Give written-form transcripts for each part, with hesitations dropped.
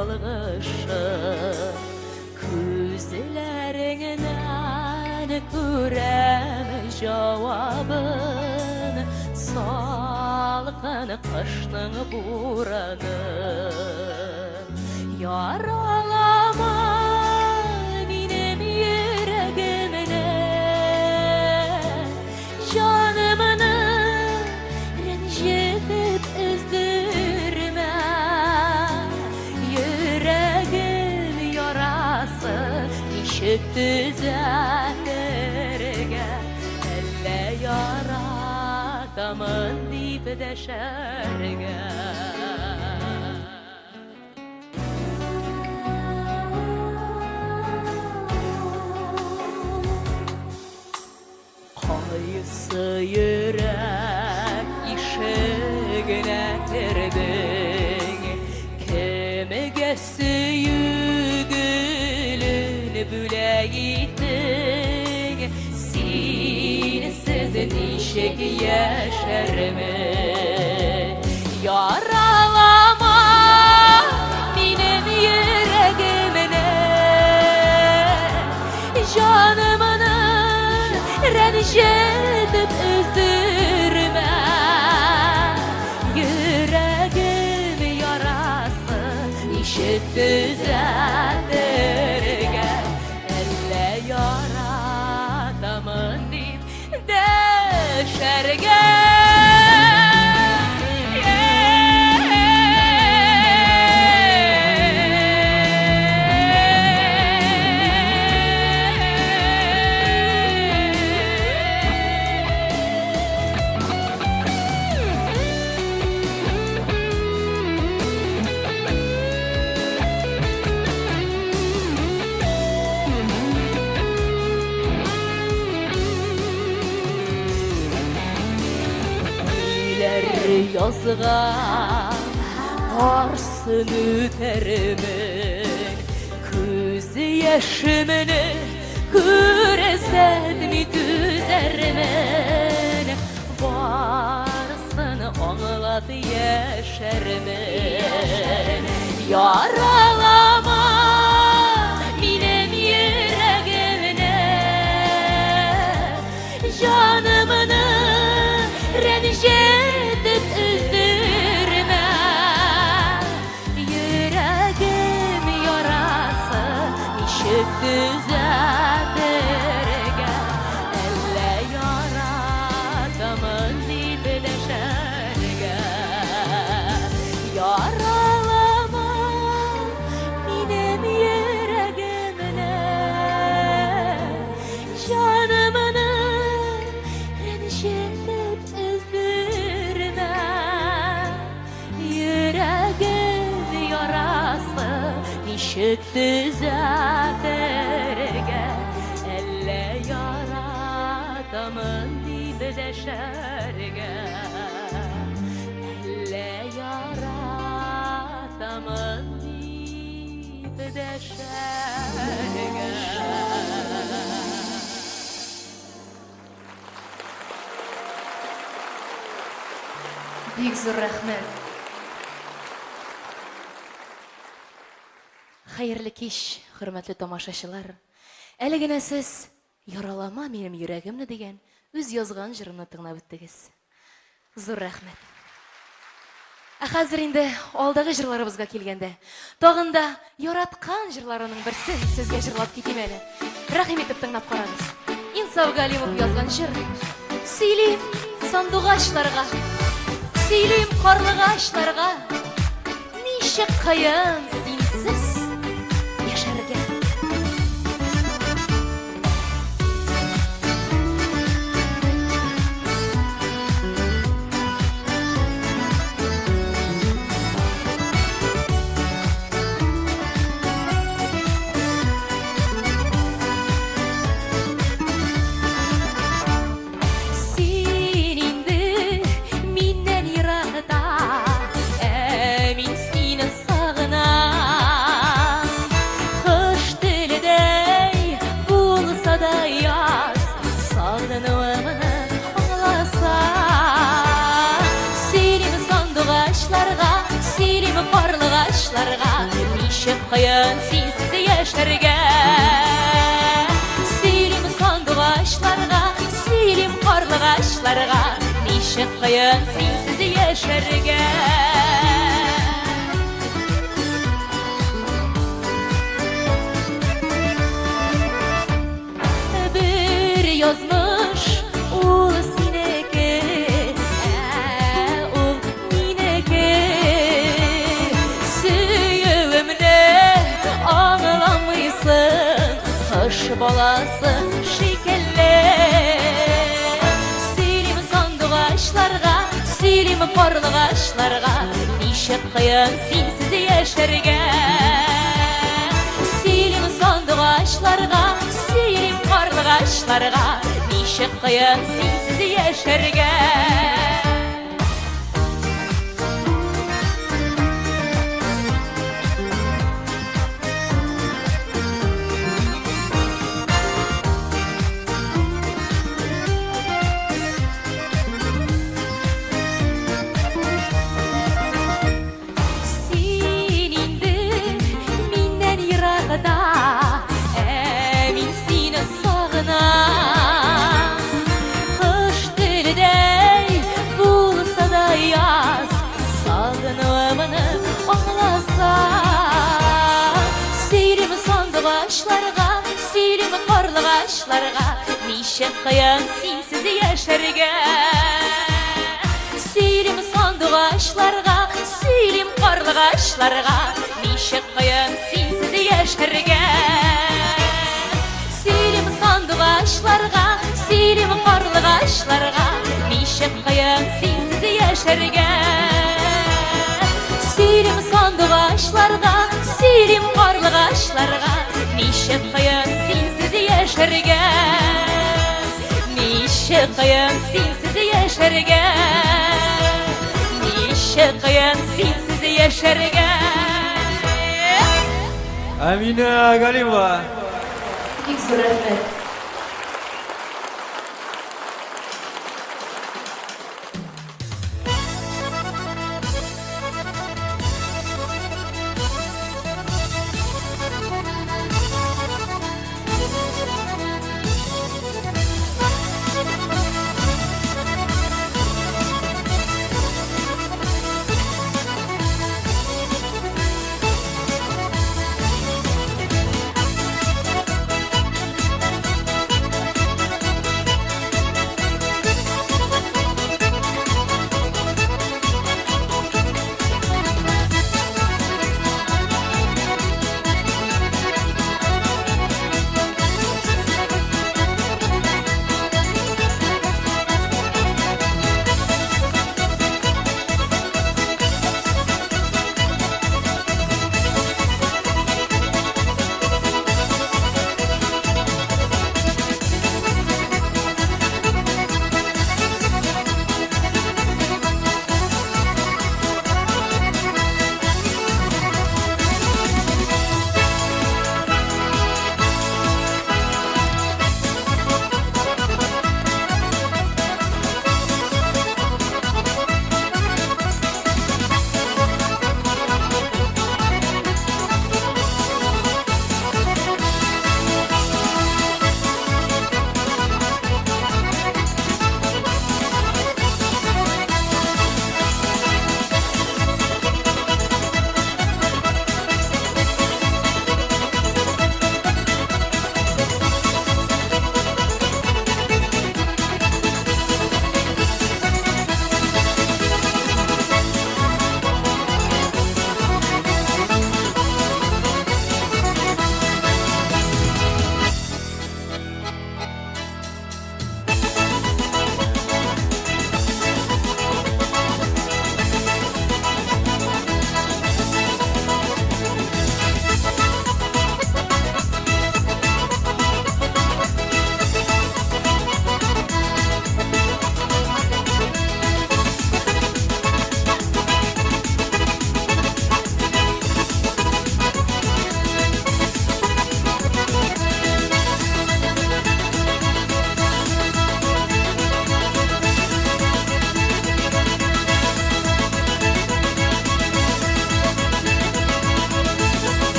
Ялгышым. Күзләреңнән күрәм җавабын, Салкын кышның бураны. Яралама минем йөрәгемне, Җанымны рәнҗетеп өздермә. Йөрәгем ярасы ничек төзәтергә, Әллә яратамын дип дәшәргә. Кайсы йөрәк ишегенә кердең, Кемгә сөю гөлен бүләк иттең? Синсез ничек яшәрмен? Яралама минем йөрәгемне, Җанымны рәнҗетеп өздермә. Йөрәгем ярасы ничек төзәтергә, Әллә яратамын дип дәшәргә. Көйләр язган барсын үтәрмен, Күз яшемне күрсәтми түзәрмен, Барсын аңлат яшәрмен. Яралама минем йөрәгемне, Җанымны рәнҗетеп өздермә. Йөрәгем ярасы ничек төзәтергә, Әллә яратамын дип дәшәргә. Яралама минем йөрәгемне, Җанымны рәнҗетеп өздермә. Йөрәгем ярасы ничек төзәтергә, Әллә яратамын дип дәшәргә, Әллә яратамын дип дәшәргә. Бик зур рәхмәт. Хәерле кич, хөрмәтле тамашачылар. Әле генә сез Яралама минем йөрәгемне дигән үз язган җырымны тыңлап үттегез. Зур рәхмәт. Ә хәзер инде алдагы җырларыбызга килгәндә, тагын да яраткан җырларының берсен сезгә җырлап китим әле. Рәхим итеп тыңлап карагыз. Инсаф Галимов язган җыр. Сөйлим сандугачларга, сөйлим карлыгачларга. Ничек кыен синсез яшәргә. Син инде миннән еракта, ә мин сине сагынам. кыен синсез яшәргә. Сөйлим сандугачларга, сөйлим карлыгачларга, ничек кыен синсез яшәргә. Бер язмыш ул синеке, ә ул минеке. Сөюемне аңламыйсың, кош баласы шикелле. Сөйлим сандугачларга, сөйлим карлыгачларга, ничек кыен синсез яшәргә. Сөйлим сандугачларга, сөйлим карлыгачларга, ничек кыен синсез яшәргә. Син инде миннән еракта, ә мин сине сагынам. Кыш теледәй булса да яз, сагынуымны аңласаң. Сөйлим сандугачларга, сөйлим карлыгачларга, ничек кыен синсез яшәргә. Сөйлим сандугачларга, сөйлим карлыгачларга, ничек кыен синсез яшәргә. Сөйлим сандугачларга, сөйлим карлыгачларга, ничек кыен синсез яшәргә. Сөйлим сандугачларга, сөйлим карлыгачларга, ничек кыен синсез яшәргә. Ничек кыен синсез яшәргә. Ничек кыен синсез яшәргә. Әминә Галимова. Бик зур рәхмәт.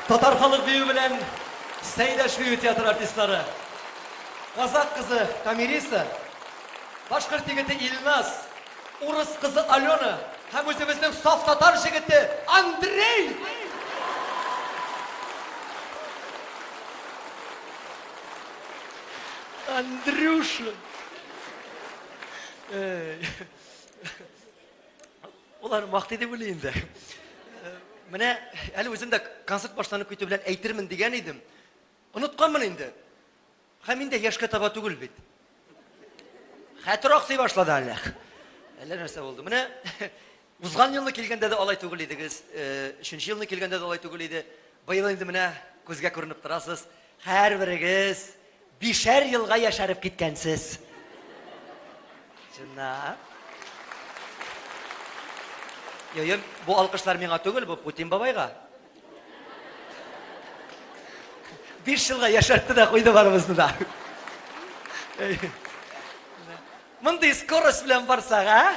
Татар халык бию белән Сәйдәш бию театры артистлары. Казак кызы Тамириса, башкорт егете Илназ, урыс кызы Алена һәм үзебезнең саф татар җегете Андрей! Андрюша! Эй. Улар мактый дип уйлый инде. Менә әле үзем дә концерт башланып китү белән әйтермен дигән идем. Онытканмын инде. Һәм инде яшькә таба түгел бит. Хәтер аксый башлады әле. Әллә нәрсә булды. Менә узган елны килгәндә дә алай түгел идегез. Өченче елны килгәндә дә алай түгел иде. Быел инде менә күзгә күренеп торасыз. Һәрберегез Бишәр елга яшәреп киткәнсез. Чынлап. Йо, бу алкышлар миңа түгел, бу Путин бабайга. Биш елга яшәртте дә куйды барыбызны да. Мондый скорость белән барсак, ә?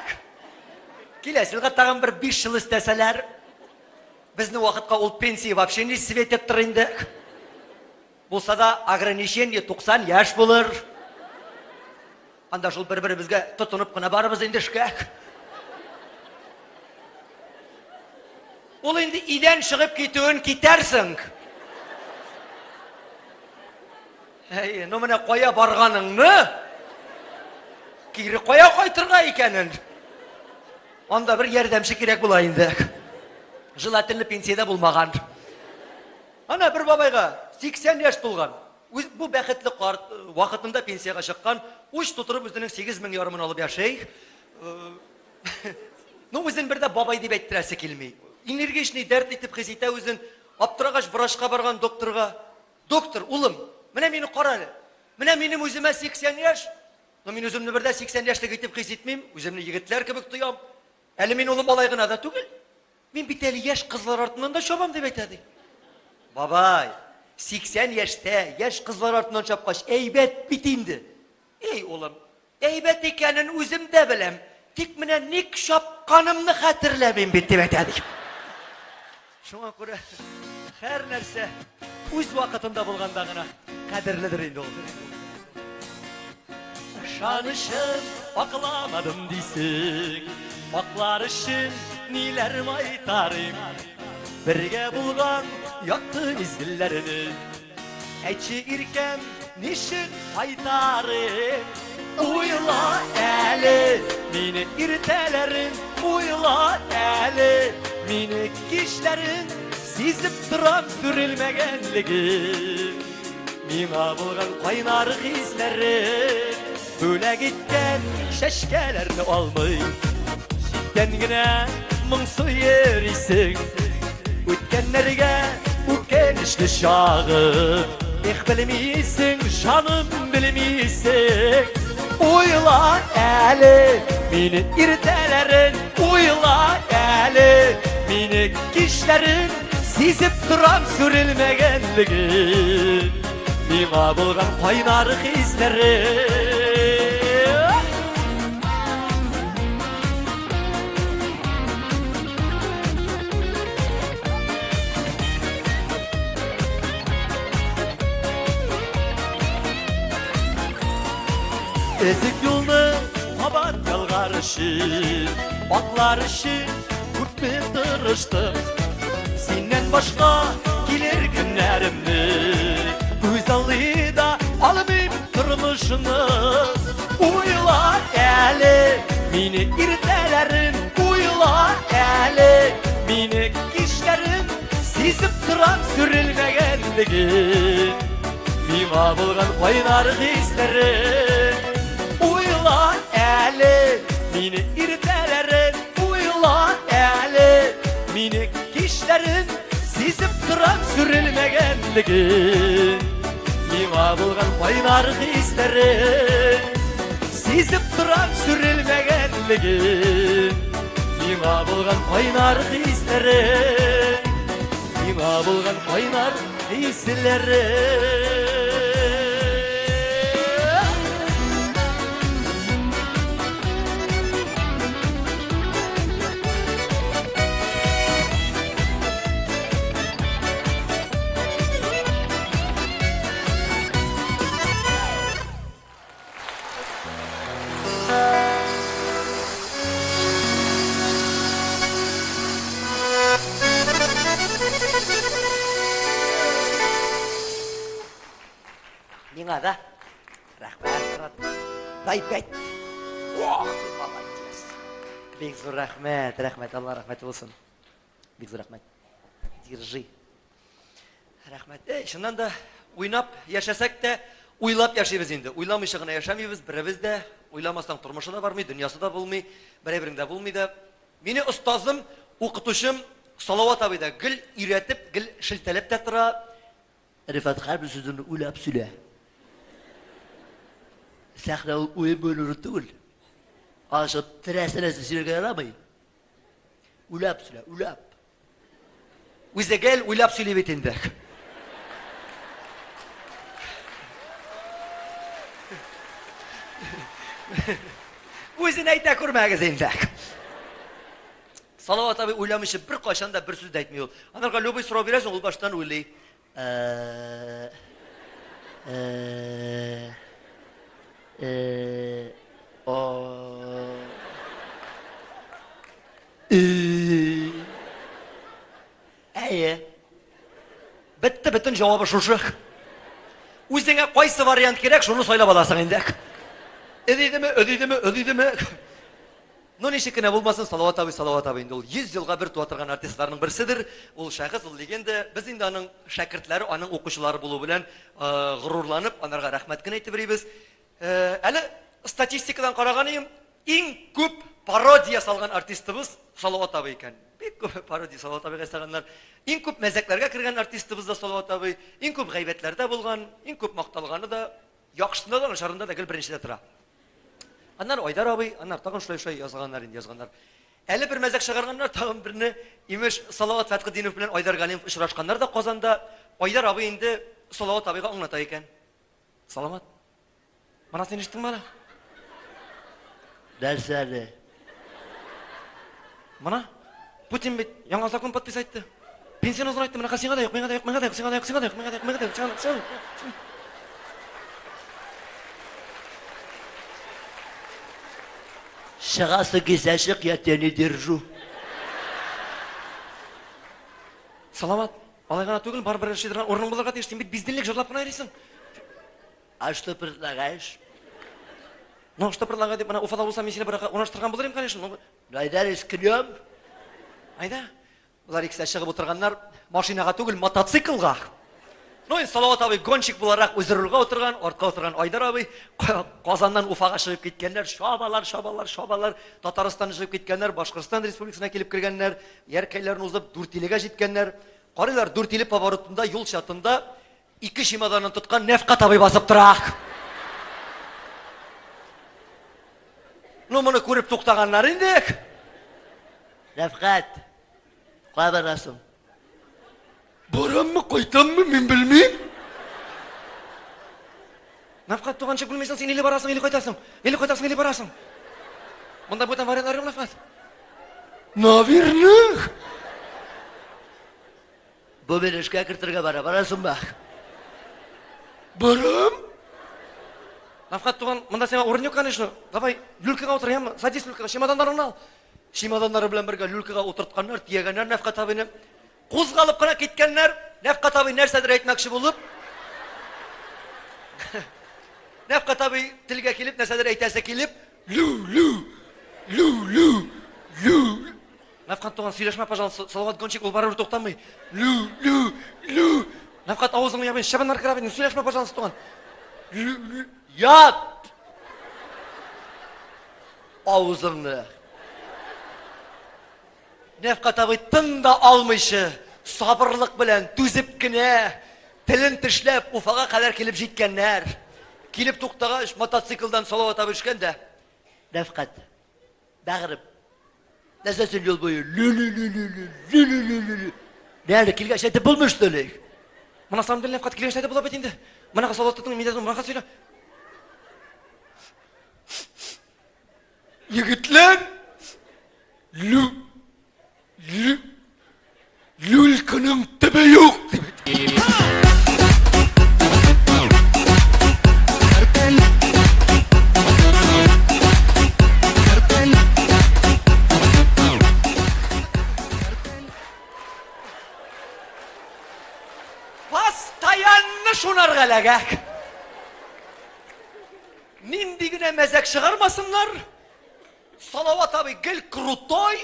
Киләсе елга тагын бер биш ел өстәсәләр, безнең вакытка ул пенсия вообще не светит инде. Булса да, ограничение 90 яшь булыр. Анда шул бер-беребезгә тотынып кына барыбыз инде эшкә. Ул инде идән чыгып китүен китәрсең. Әй, ну менә кая барганыңны, кире кая кайтырга икәнен. Анда бер ярдәмче кирәк була инде. Желательно пенсиядә булмаган. Ана бер бабайга 80 яшь тулган. Үз бу бәхетле карт вакытында пенсиягә чыккан, уч тутырып үзенең 8 мең ярымын алып яши. Ну, үзен бер дә бабай дип әйттерәсе килми. Энергичный, дәртле итеп хис итә үзен. Аптырагач врачка барган, докторга. Доктор, улым, менә мине кара әле. Менә минем үземә 80 яшь. Но мин үземне бер дә 80 яшьлек итеп хис итмим. Үземне егетләр кебек тоям. Әле мин улым алай гына да түгел. Мин бит әле яшь кызлар артыннан да чабам, дип әйтә, ди. Бабай, 80 яшьтә яшь кызлар артыннан чапкач, әйбәт бит инде. Эй, улым, әйбәт икәнен үзем дә беләм, тик менә ник чапканымны хәтерләмим бит, дип әйтә, ди. Шуңа күрә һәр нәрсә үз вакытында булганда гына кадерледер инде ул. Ышанычым акламадым дисең, Аклар өчен ниләр майтарыйм? Бергә булган якты мизгелләрне Әйтче, иркәм, ничек кайтарыйм? Уйла әле мине иртәләрен, Уйла әле мине кичләрен, Сизеп торам сүрелмәгәнлеген. Миңа булган кайнар хисләрен Бүләк иткән чәчкәләрне алмый Читтән генә моңсу йөрисең Үткәннәргә үкенечле чагым Эх, белмисең, җаным, белмисең Уйла әле мине иртәләрен Уйла әле мине кичләрен Сизеп торам сүрелмәгәнлеген Миңа булган кайнар хисләрен. Өзек юлны кабат ялгар өчен, атлар өчен Күпме тырыштым синнән башка килер көннәремне Күз аллый да алмыйм тормышны Уйла әле мине иртәләрен Уйла әле мине кичләрен Сизеп торам сүрелмәгәнлеген Миңа булган кайнар хисләрен Уйла әле мине иртәләрен Уйла әле мине кичләрен Сизеп торам сүрелмәгәнлеген Миңа булган кайнар хисләрен Сизеп торам сүрелмәгәнлеген Миңа булган кайнар хисләрен Миңа булган кайнар хисләрен. Сиңа да. Рәхмәт, брат. Дай пять. Ох, ты молодец. Бик зур рәхмәт, рәхмәт, Алла рәхмәте булсын. Бик зур рәхмәт. Держи. Рәхмәт. Эй, чыннан да уйнап яшәсәк тә, уйлап яшибез инде. Уйламыйча гына яшәмибез, беребез дә. Уйламасаң тормышы да бармый, дөньясы да булмый, берәй-берең дә булмый да. Мине остазым, укытучым Салават абый да гел өйрәтеп, гел шелтәләп тә тора. Рифат, һәрбер сүзеңне уйлап сөйлә. Сәхнә ул уен бүлү түгел. Аны чыгып теләсә нәрсә сөйләргә ярамый. Уйлап сөйлә, уйлап. Үзе гел уйлап сөйли бит инде. Үзен әйтә күрмәгез инде. Салават абый уйламыйча бер кайчан да бер сүз дә әйтми ул. Анарга любой сорау бирәсең, ул баштан уйлый. Э, э, э, о, э. Әйе. Бетте, бөтен җавабы шушы. Үзеңә кайсы вариант кирәк, шуны сайлап аласың инде. Өдидеме, өдидеме, өдидеме. Ну, ничек кенә булмасын, Салават абый, Салават абый инде ул 100 елга бер туа торган артистларның берседер. Ул шәхес, ул легенда. Без инде аның шәкертләре, аның укучылары булу белән горурланып, анарга рәхмәт кенә әйтеп йөрибез. Әле статистикадан караган идем, иң күп пародия салган артистыбыз Салават абый икән. Бик күп пародия Салават абыйга ясаганнар. Иң күп мәзәкләргә кергән артистыбыз да Салават абый. Иң күп гайбәтләрдә булган, иң күп макталганы да, яхшысында да, начарында да гел беренчедә тора. Аннары Айдар абый, аннары тагын шулай-шулай язганнар инде, язганнар. Әле бер мәзәк чыгарганнар, тагын берне, имеш, Салават Фәтхетдинов белән Айдар Галимов очрашканнар да Казанда. Айдар абый инде Салават абыйга аңлата икән. Салават, мына син ишеттеңме әле? Нәрсә әле? Мына, Путин бит яңа закон подписать итте. Пенсияне озынайтты, менә сиңа да юк, миңа да юк, миңа да юк, сиңа да юк, сиңа да юк, миңа да юк, миңа да юк, сиңа да юк, сиңа да юк. Чыгасы килсә чык, я тебя не держу. Салават, алай гына түгел, барыбер эшли торган урының булырга тиеш. Син бит бездельник җырлап кына йөрисең. А что предлагаешь? Ну, что предлагаю дип, менә Уфада булса, мин сине бер урнаштырган булыр идем, конечно. Ну, Айда рискнем. Айда. Болар икесе чыгып утырганнар, машинага түгел, мотоциклга. Ну, инде Салават абый гонщик буларак үзе рульга утырган, артка утырган Айдар абый Казаннан Уфага чыгып киткәннәр, чабалар, чабалар, чабалар, Татарстаннан чыгып киткәннәр, Башкортстан Республикасына килеп кергәннәр, Яркәйләрне узып Дүртилегә җиткәннәр. Карыйлар, Дүртиле поворотында, юл чатында ике чемоданын тоткан Нәфкать абый басып тора. Ну, моны күреп туктаганнар инде. Рәфкать, кая барасың? Бараммы, кайтаммы, мин белмим. Нәфкать туганчы белмисең, син или барасың, или кайтасың. Или кайтасың, или барасың. Монда бүтән вариантлар юк, Нәфкать. Наверное. Бу мин эшкә кертергә бара, барасыңмы? Барам. Нәфкать туган, монда сиңа урын юк, конечно. Давай, люлькага утыр, яме. Садись люлькага, чемоданнарыңны ал. Чемоданнары белән бергә люлькага утыртканнар, төягәннәр Нәфкать абыйны. Кузгалып кына киткәннәр, Нәфкать абый нәрсәдер әйтмәкче булып, Нәфкать абый телгә килеп, нәрсәдер әйтәсе килеп, лю, лю, лю, лю, лю. Нәфкать туган, сөйләшмә, пожалуйста, Салават Гонщик, ул барыбер туктамый. Лю, лю, лю. Нәфкать авызыңны ябын, чыбыннар керә бит, сөйләшмә, пожалуйста, туган. Лю, лю. Яп! Авызыңны. Нәфкать абый тын да алмыйча, сабырлык белән, түзеп кенә, телен тешләп, Уфага кадәр килеп җиткәннәр. Килеп туктагач, мотоциклдан Салават абый төшкән дә. Нәфкать, бәгърем, нәрсә син юл буе лю-лю-лю-лю-лю, лю-лю-лю-лю-лю. Нәне килгәч әйтеп булмый, что ли? Моны самом деле Нәфкать килгәч әйтеп була бит инде. Моны Салават тотың, мин дә моны сөйлә. Егетләр, лю, лю, люльканың төбе юк, дип Постоянно шунарга эләгә. генә мәзәк чыгармасыннар. Салават абый гел крутой.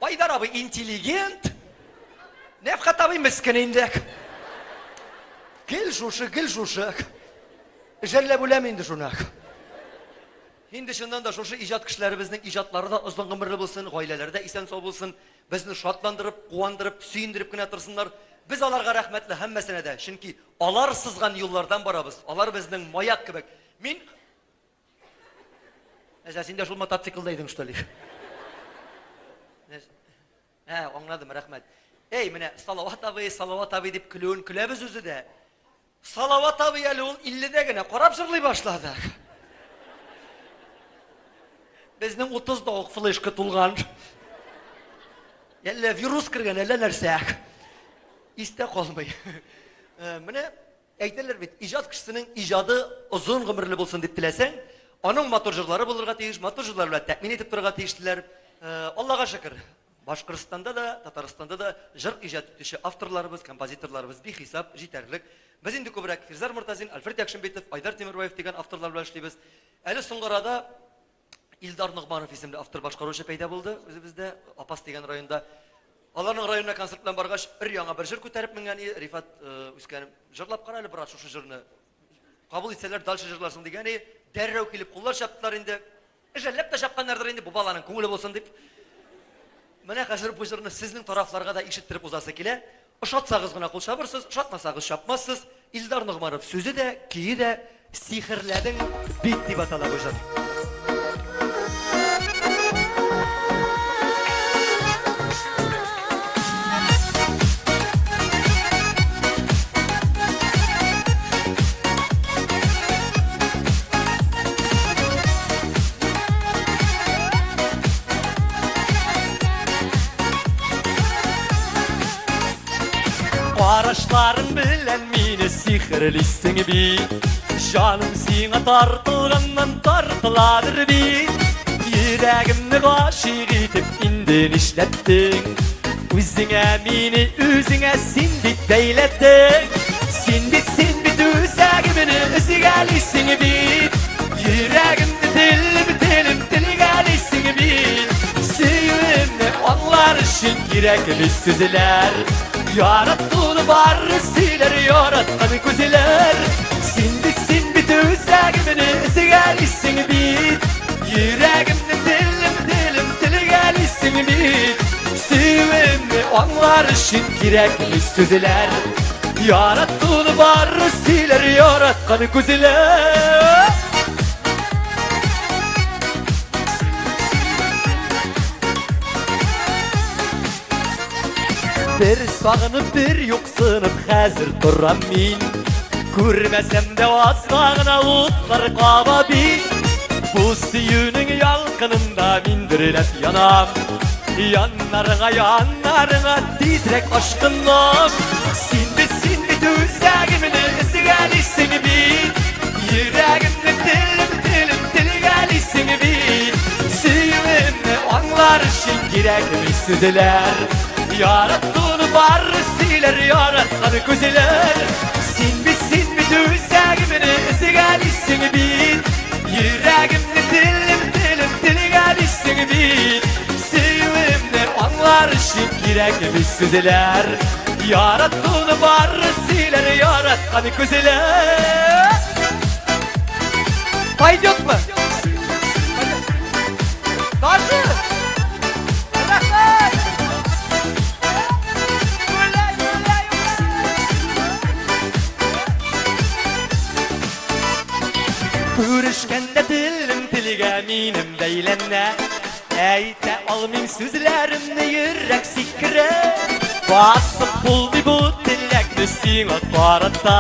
Айдар абый интеллигент. Нәфхәт абый мескен инде. Гел шушы, гел шушы. Жәлләп үләм инде шуны. Инде чыннан да шушы иҗат кешеләребезнең иҗатлары да озын гомерле булсын, гаиләләре дә исән-сау булсын, безне шатландырып, куандырып, сөендереп кенә торсыннар. Без аларга рәхмәтле һәммәсенә дә, чөнки алар сызган юллардан барабыз, алар безнең маяк кебек. Мин Нәрсә, син дә шул мотоциклда идең, что ли? Ә, аңладым, рәхмәт. Эй, менә Салават абый, Салават абый дип көлүен көләбез үзе дә. Салават абый әле ул 50-дә генә карап җырлый башлады. Безнең 30-да ук флешка тулган. Әллә вирус кергән, әллә нәрсә. Истә калмый. Э, менә әйтәләр бит, иҗат кешесенең иҗады озын гомерле булсын дип теләсәң, аның матур җырлары булырга тиеш, матур җырлар белән тәэмин итеп торырга тиешлеләр. Э, Аллага шөкер, Башкортстанда да, Татарстанда да җыр иҗат итүче авторларыбыз, композиторларыбыз бихисап, җитәрлек. Без инде күбрәк Фирзәр Мортазин, Альфред Якшимбитов, Айдар Тимербаев дигән авторлар белән эшлибез. Әле соңгы арада Илдар Ногманов исемле автор-башкаручы пәйда булды үзебездә, Апас дигән районда. Аларның районына концерт белән баргач, өр-яңа бер җыр күтәреп менгән и, Рифат э, үскәнем, җырлап кара әле, брат, шушы җырны. Кабул итсәләр, дальше җырларсың дигән и, дәррәү килеп куллар чаптылар инде. Жәлләп тә чапканнардыр инде бу баланың күңеле булсын дип. Менә хәзер бу җырны сезнең тарафларга да ишеттереп узасы килә. Ошатсагыз гына кул чабырсыз, ошатмасагыз чапмассыз. Илдар Ногманов сүзе дә, көе дә Сихерләдең бит дип атала бу җыр. Карашларың белән мине сихерлисең бит. Җаным сиңа тартылганнан тартыладыр бит. Йөрәгемне гашыйк итеп инде нишләттең? Үзеңә мине, үзеңә син бит бәйләттең. Син бит, син бит үзәгемне өзгәлисең бит. Йөрәгемне телем, телем, телгәлисең бит. Сөюемне аңлар өчен кирәкми сүзләр. Яратуны бары сөйләр, яраткан күзләр. Син бит, син бит үзәгемне өзгәлисең бит. Йөрәгемне телем, телем, телгәлисең бит. Сөюемне аңлар өчен кирәкми сүзләр. Яратуны бары сөйләр, яраткан күзләр. Бер сагынып, бер юксынып хәзер торам мин. Күрмәсәм дә азга гына утлар каба бит. Бу сөюнең ялкынында мин дөрләп янам. Яннарыңа, яннарыңа тизрәк ашкынам. Син бит, син бит үзәгемне өзгәлисең бит. Йөрәгемне телем, телем, телгәлисең бит. Сөюемне аңлар өчен кирәкми сүзләр. Яратуны бары сөйләр, яраткан күзләр. Син бит, син бит үзәгемне өзгәлисең бит. Йөрәгемне телем, телем, телгәлисең бит. Сөюемне аңлар өчен кирәкми сүзләр. Яратуны бары сөйләр, яраткан күзләр. Пойдет мы? Даже? Рәхмәт! Гуляй, гуляй, Күрешкәндә телем телгә минем бәйләнә. Әйтә алмыйм сүзләремне йөрәк сикерә. Басып булмый бу теләкне сиңа карата.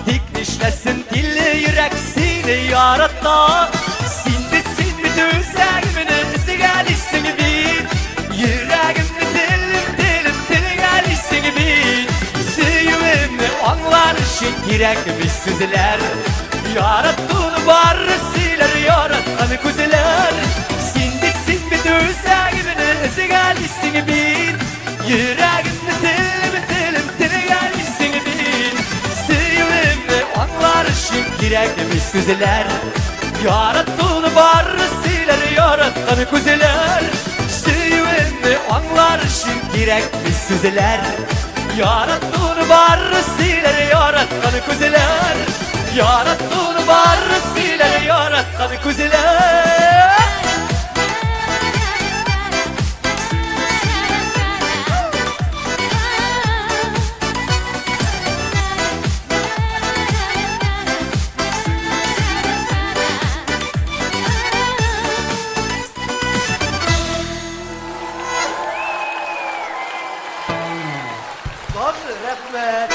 Тик нишләсен тиле йөрәк сине ярата. Син бит, син бит үзәгемне өзгәлисең бит. Йөрәгемне телем, телем, телгәлисең бит. Сөюемне аңлар өчен кирәкми сүзләр. Яратуны бары сөйләр, яраткан күзләр. Син бит, син бит үзәгемне өзгәлисең бит. Йөрәгемне телем, телем, телгәлисең бит. Сөюемне аңлар өчен кирәкми сүзләр. Яратуны бары сөйләр яраткан күзләр. Сөюемне аңлар өчен кирәкми сүзләр. Яратуны бары сөйләр яраткан күзләр. Яратуны бары сөйләр яраткан күзләр. Тоже рәхмәт.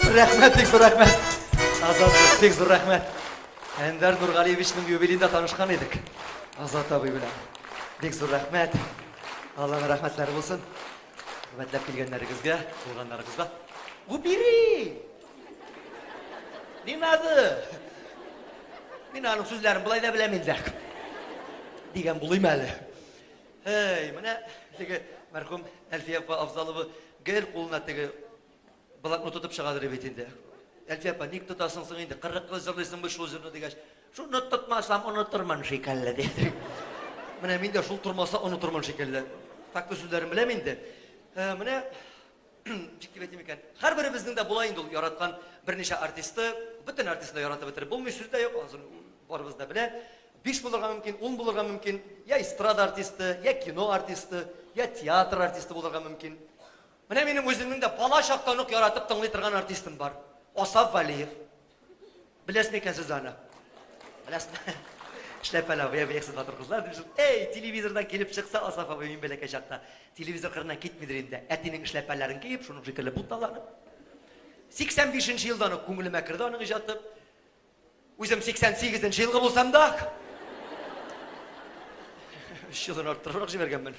Рәхмәт, бик зур рәхмәт. Азат, бик зур рәхмәт. Әнвәр Нургалиевичның юбилеенда танышкан идек. Азат абый белән. Бик зур рәхмәт. Алланың рәхмәтләре булсын. Хөрмәтләп килгәннәрегезгә, булганнарыгызга. Убери! Не надо! Мин аның сүзләрен болай да беләм инде. Дигән булыйм әле. Эй, менә теге мәрхүм Әлфия апа Афзалова гел кулына теге блокнот тотып чыгадыр бит инде. Әлфия апа, ник тотасың соң инде? 40 ел җырлыйсың бит шул җырны дигәч, шуны тотмасам онытырмын шикелле диде. Менә мин дә шул тормаса онытырмын шикелле. Такты сүзләрен беләм инде. Э, менә ничек дип әйтим икән? Һәрберебезнең дә була инде ул яраткан берничә артисты. Бөтен артистны да яратып бетереп булмый, сүз дә юк, анысын барыбыз да белә. Биш булырга мөмкин, ун булырга мөмкин. Я эстрада артисты, я кино артисты, я театр артисты булырга мөмкин. Менә минем үземнең дә бала чактан ук яратып тыңлый торган артистым бар. Асаф Валиев. Беләсезме икән сез аны? Беләсезме? Эшләпәле абый, әби, сез батыр кызлар дип шул. Эй, телевизордан килеп чыкса, Асаф абый мин бәләкәй чакта телевизор кырыннан китмидер инде. Әтинең эшләпәләрен киеп, шуның шикелле буталанып. 85 нче елдан ук күңелемә керде аның иҗаты. Үзем 88 нче елгы булсам да, өч елдан арттырыбрак җибәргәнмен.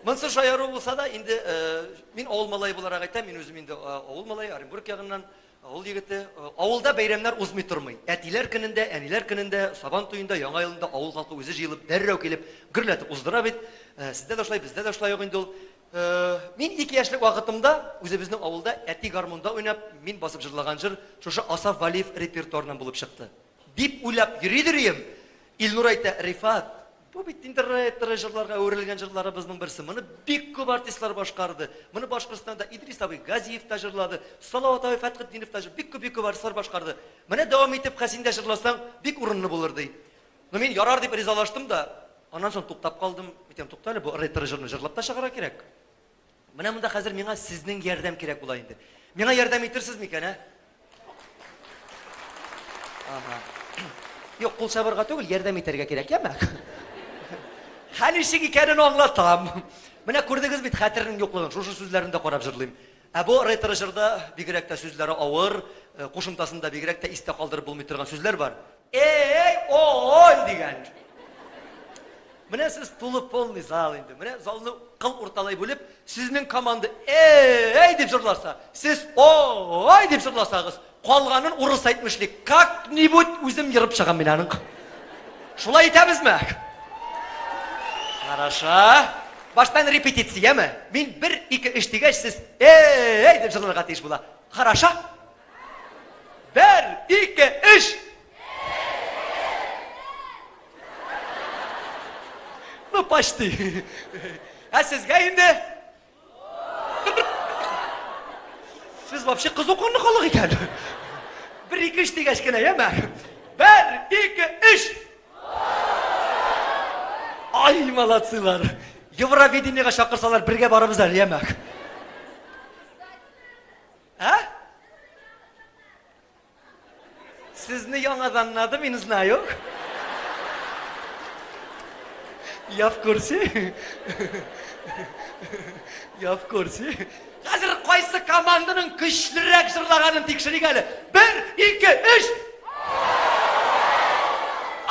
Монысы шаяру булса да, инде э, мин авыл малае буларак әйтәм, мин үзем инде э, авыл малае, Оренбург ягыннан, авыл егете. Э, авылда бәйрәмнәр узмый тормый. Әтиләр көнендә, әниләр көнендә, Сабан туенда, Яңа елында авыл халкы үзе җыелып, дәррәү килеп, гөрләтеп уздыра бит. Сездә дә шулай, бездә дә шулай ук инде ул. Мин ике яшьлек вакытымда үзебезнең авылда әти гармунда уйнап, мин басып җырлаган җыр шушы Асаф Валиев репертуарыннан булып чыкты. Дип уйлап йөридер идем. Илнур әйтә, Рифат, бу бит инде ретро җырларга әверелгән җырларыбызның берсе. Моны бик күп артистлар башкарды. Моны Башкортстанда Идрис абый Газиев та җырлады, Салават абый Фәтхетдинов та җырлады, бик күп бик күп артистлар башкарды. Менә дәвам итеп Хәсин дә җырласаң, бик урынлы булыр, ди. Ну мин ярар дип ризалаштым да, аннан соң туктап калдым. Әйтәм, тукта әле, бу ретро җырны җырлап та чыгарга кирәк. Менә монда хәзер миңа сезнең ярдәм кирәк була инде. Миңа ярдәм итерсез микән, ә? Ага. Юк, кул чабырга түгел, ярдәм итәргә кирәк, яме? Хәл ничек икәнен аңлатам. Менә күрдегез бит хәтернең юклыгын, шушы сүзләрен дә карап җырлыйм. Ә бу ретро җырда бигрәк тә сүзләре авыр, э, кушымтасында бигрәк тә истә калдырып булмый торган сүзләр бар. Эй, ой дигән. Менә сез тулы полный зал инде. Менә залны кыл урталай бүлеп, сезнең команда эй дип җырласа, сез ой дип җырласагыз, калганын урыс әйтмешли, как-нибудь үзем ерып чыгам мин аның. Шулай итәбезме? Хорошо. Баштан репетицияме? Мин бер, ике, өч дигәч, сез эй дип җырларга тиеш була. Хорошо? Бер, ике, өч! Ну, почти. Ә сезгә инде? Сез вообще кызу канлы халык икән. Бер, ике, өч дигәч кенә, яме? Бер, ике, өч! Ай, молодцылар! Евровидениега чакырсалар, бергә барабыз әле, яме? Ә? Сезне яңадан надо, мин знаю. Я в курсе. Я в курсе. Хәзер кайсы команданың көчлерәк җырлаганын тикшерик әле. Бер, ике, өч.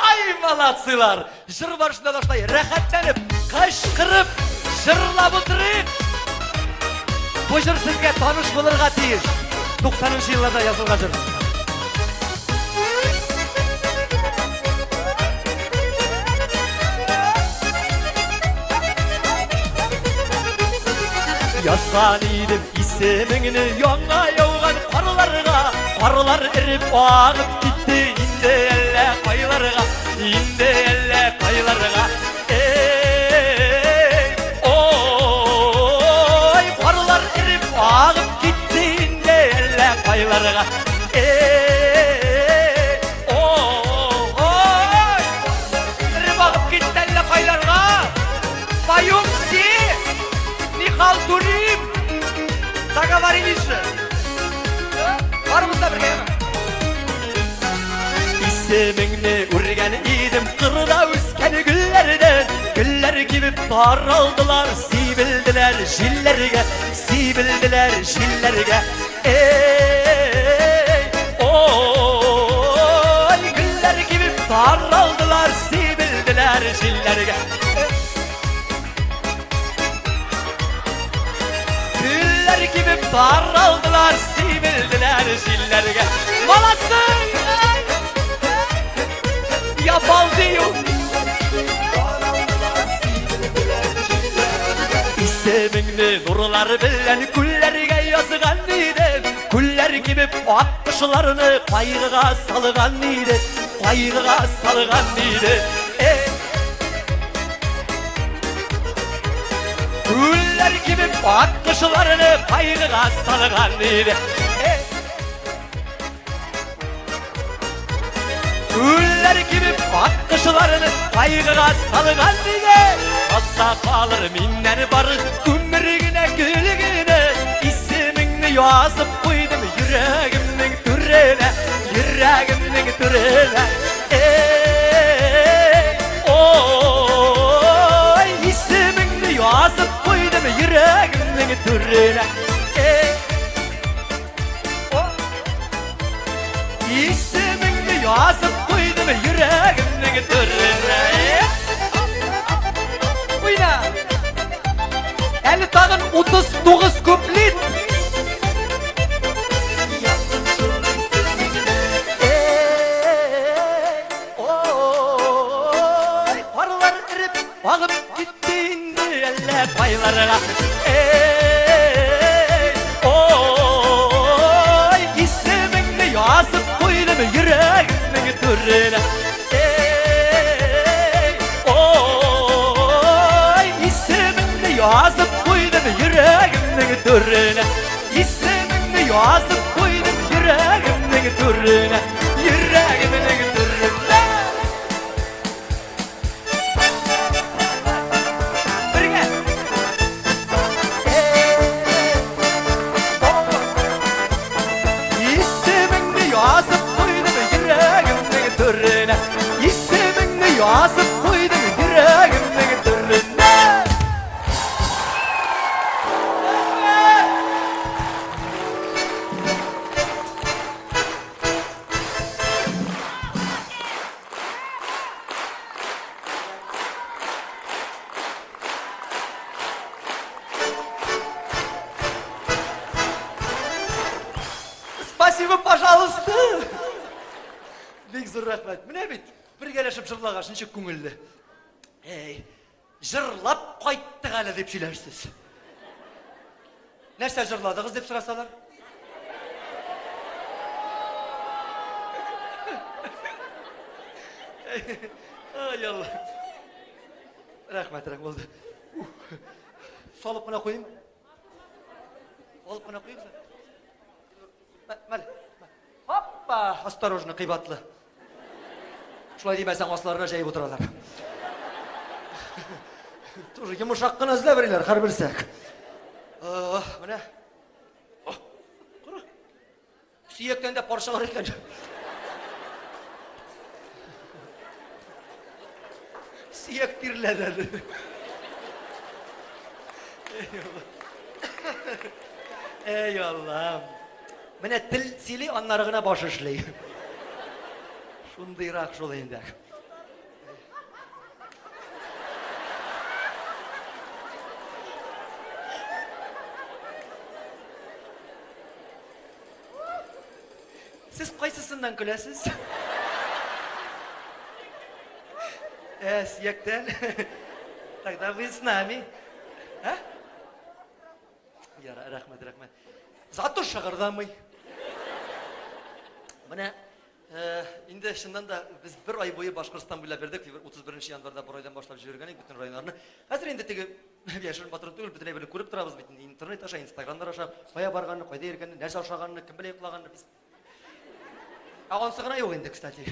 Ай, молодцылар! Җыр барышында да шулай рәхәтләнеп, кычкырып, җырлап утырыйк. Бу җыр сезгә таныш булырга тиеш. 90 елларда язылган җыр. Язган идем исемеңне яңа яуган карларга, карлар эреп агып китте инде әллә кайларга, инде әллә кайларга. Эй, ой, карлар эреп агып китте инде әллә кайларга. Эй, ой, эреп агып китте әллә кайларга. Поем все! Михал Турим! Договорились же! Барыбыз да бергә яме. Исемеңне үргән идем кырда үскән гөлләрдән. Гөлләр кибеп таралдылар, сибелделәр җилләргә, сибелделәр җилләргә. Эй, ой, гөлләр кибеп таралдылар, сибелделәр җилләргә. Гөлләр кибеп таралдылар, сибелделәр җилләргә. Молодцы! Я балдею! Исемеңне нурлар белән күлләргә язган идем. Күлләр кибеп ак кошларны кайгыга салган иде. Кайгыга салган иде. Эй! Күлләр кибеп ак кошларны кайгыга салган иде. Күлләр кибеп ак кошларны кайгыга салган иде. Калса калыр миннән бар күмер генә гөл генә. Исемеңне язып куйдым йөрәгемнең түренә, йөрәгемнең түренә. Эй, ой, исемеңне язып куйдым йөрәгемнең түренә. Эй, Исемеңне язып куйдым йөрәгемнең түренә. Уйна! Әле тагын 39 куплет. Ой, карлар эреп агып китте инде әллә кайларга. Эй, ой, исемеңне язып куйдым йөрәгемнең түренә. Эй, ой, исемеңне язып куйдым йөрәгемнең түренә. Исемеңне язып куйдым йөрәгемнең түренә. Йөрәгемнең түренә. Бергә. Исемеңне язып куйдым йөрәгемнең түренә. Исемеңне язып куйдым йөрәгемнең түренә. Спасибо, пожалуйста. Бик зур рәхмәт. Менә бит, бергәләшеп җырлагач, ничек күңелле. Эй, җырлап кайттык әле дип сөйләрсез. Нәрсә җырладыгыз дип сорасалар? Ай, Алла. Рәхмәт, рәхмәт булды. Салып кына куйым. Алып кына куйыгыз. Мәл. Хоппа, осторожно, кыйбатлы. Шулай димәсәң, асларына җәеп утыралар. Тоже йомышак кына эзләп йөриләр, һәрберсе. Менә. Кара. Сөяктән дә парчалар икән. Сөяк тирләде әле. Эй, Аллам. Менә тел сөйли, аннары гына баш эшли. Шундыйрак шул инде. Сез кайсысыннан көләсез? Ә, сөяктән. Тогда вы с нами. А? Рәхмәт, рәхмәт. Зато шыгырдамый. Менә э, инде чыннан да без бер ай буе Башкортстан буйлап йөрдек. 31 январьда Борайдан башлап җибәргән идек бөтен районнарны. Хәзер инде теге яшерен батырын түгел, бөтен әйберне күреп торабыз бит инде интернет аша, инстаграмнар аша, кая барганны, кайда йөргәнне, нәрсә ашаганны, кем белән йоклаганны без Ә ансы гына юк инде, кстати.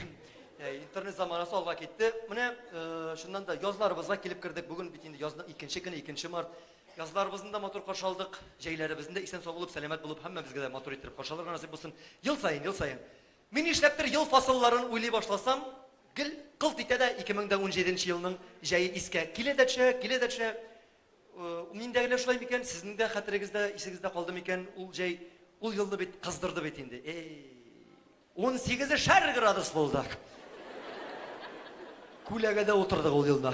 Э, интернет заманасы алга китте. Менә э, чыннан да язларыбызга килеп кердек. Бүген бит инде язның икенче көне, 2 март. Язларыбызны да матур каршы алдык. Җәйләребезне дә исән сау булып, сәламәт булып, һәммәбезгә дә матур иттереп каршы алырга насыйп булсын. Ел саен, ел саен. Мин нишләптер ел фасылларын уйлый башласам, гел кылт итә дә 2017 елның җәе искә килә дә төшә, килә дә төшә. Э, миндә генә шулай микән, сезнең дә хәтерегездә, исегездә калды микән ул җәй? Ул елны бит кыздырды бит инде. Эй, 18 градус булды. Күләгәдә утырдык ул елда.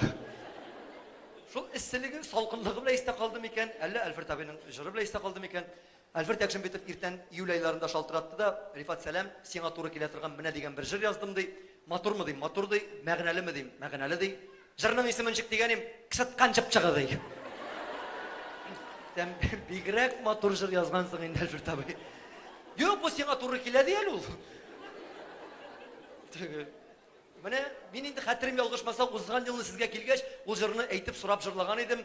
Шул эсселеге, салкынлыгы белән истә калды микән, әллә Альфред абыйның җыры белән истә калды микән? Альфред Якшимбетов иртән июль айларында шалтыратты да, Рифат, сәлам, сиңа туры килә торган менә дигән бер җыр яздым, ди. Матурмы дим, матур ди, мәгънәлеме дим, мәгънәле ди. Җырның исеме ничек дигәнем, кычыткан чыпчыгы ди. Сән бигрәк матур җыр язгансың инде, Альфред абый. Юк, бу сиңа туры килә ди әле ул. Менә мин инде хәтерем ялгышмаса, узган елны сезгә килгәч, ул җырны әйтеп сорап җырлаган идем.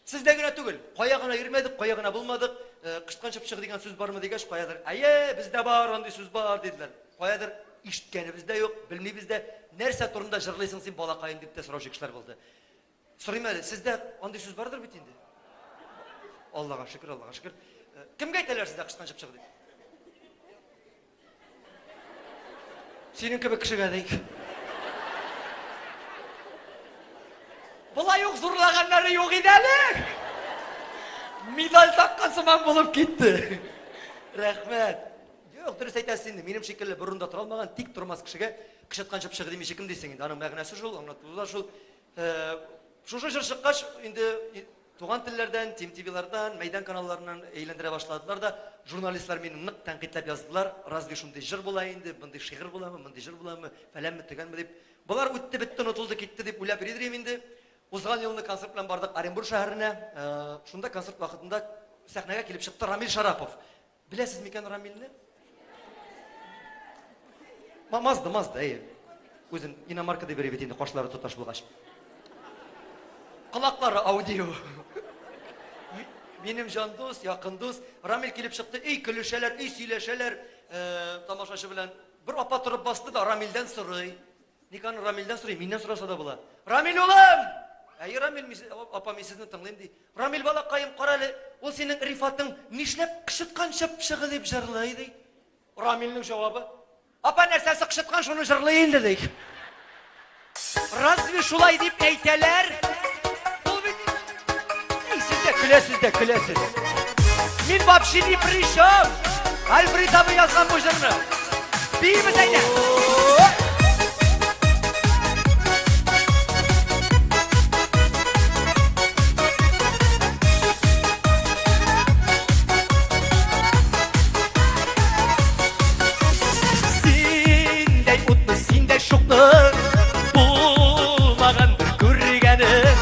Сездә генә түгел, кая гына йөрмәдек, кая гына булмадык, э, кычыткан чыпчыгы дигән сүз бармы дигәч, каядыр, әйе, бездә бар, андый сүз бар, диделәр. Каядыр ишеткәнебез дә юк, белмибез дә. Нәрсә турында җырлыйсың син, балакаем, дип тә сораучы кешеләр булды. Сорыйм әле, сездә андый сүз бардыр бит инде? Аллага шөкер, Аллага шөкер. Э, кемгә әйтәләр сездә кычыткан чыпчыгы дип? Синең кебек кешегә ди. Болай ук зурлаганнары юк иде әле. Медаль таккан сыман булып китте. Рәхмәт. Юк, дөрес әйтәсез инде. Минем шикелле бер урында тора алмаган, тик тормас кешегә кычыткан чыпчыгы димичә кем дисең инде. Аның мәгънәсе шул, аңлатуы да шул. Э, шушы җыр чыккач, инде Туган телләрдән, Тим ТВлардан, Мәйдан каналларыннан әйләндерә башладылар да, журналистлар мине нык тәнкыйтьләп яздылар, разве шундый җыр була инде, мондый шигырь буламы, мондый җыр буламы, фәләнме, төгәнме дип. Болар үтте, бетте, онытылды, китте дип уйлап йөри идем инде. Узган елны концерт белән бардык Оренбур шәһәренә. Э, шунда концерт вакытында сәхнәгә килеп чыкты Рамил Шарапов. Беләсез микән Рамилне? Мазда, Мазда, әйе. Үзен иномарка дип йөри бит инде, кашлары тоташ булгач. Колаклары аудио. Минем җан дус, якын дус. Рамил килеп чыкты, өй көлешәләр, өй сөйләшәләр. Э, тамашачы белән. Бер апа торып басты да Рамилдән сорый. Ник аны Рамилдән сорый, миннән сораса да була. Рамил улым! Әйе, Рамил, апа, мин сезне тыңлыйм, ди. Рамил балакаем, кара әле, ул синең Рифатың нишләп кычыткан чыпчыгы дип җырлый, ди. Рамилнең җавабы, апа, нәрсәсе кычыткан, шуны җырлый инде, ди. Разве шулай дип әйтәләр? Ул бит... Эй, сез дә көләсез дә көләсез. Мин вообще ни при чем? Альфред абый язган бу җырны. Биибез әйдә. Синдәй утны, синдәй шукны булмагандыр күргәнем.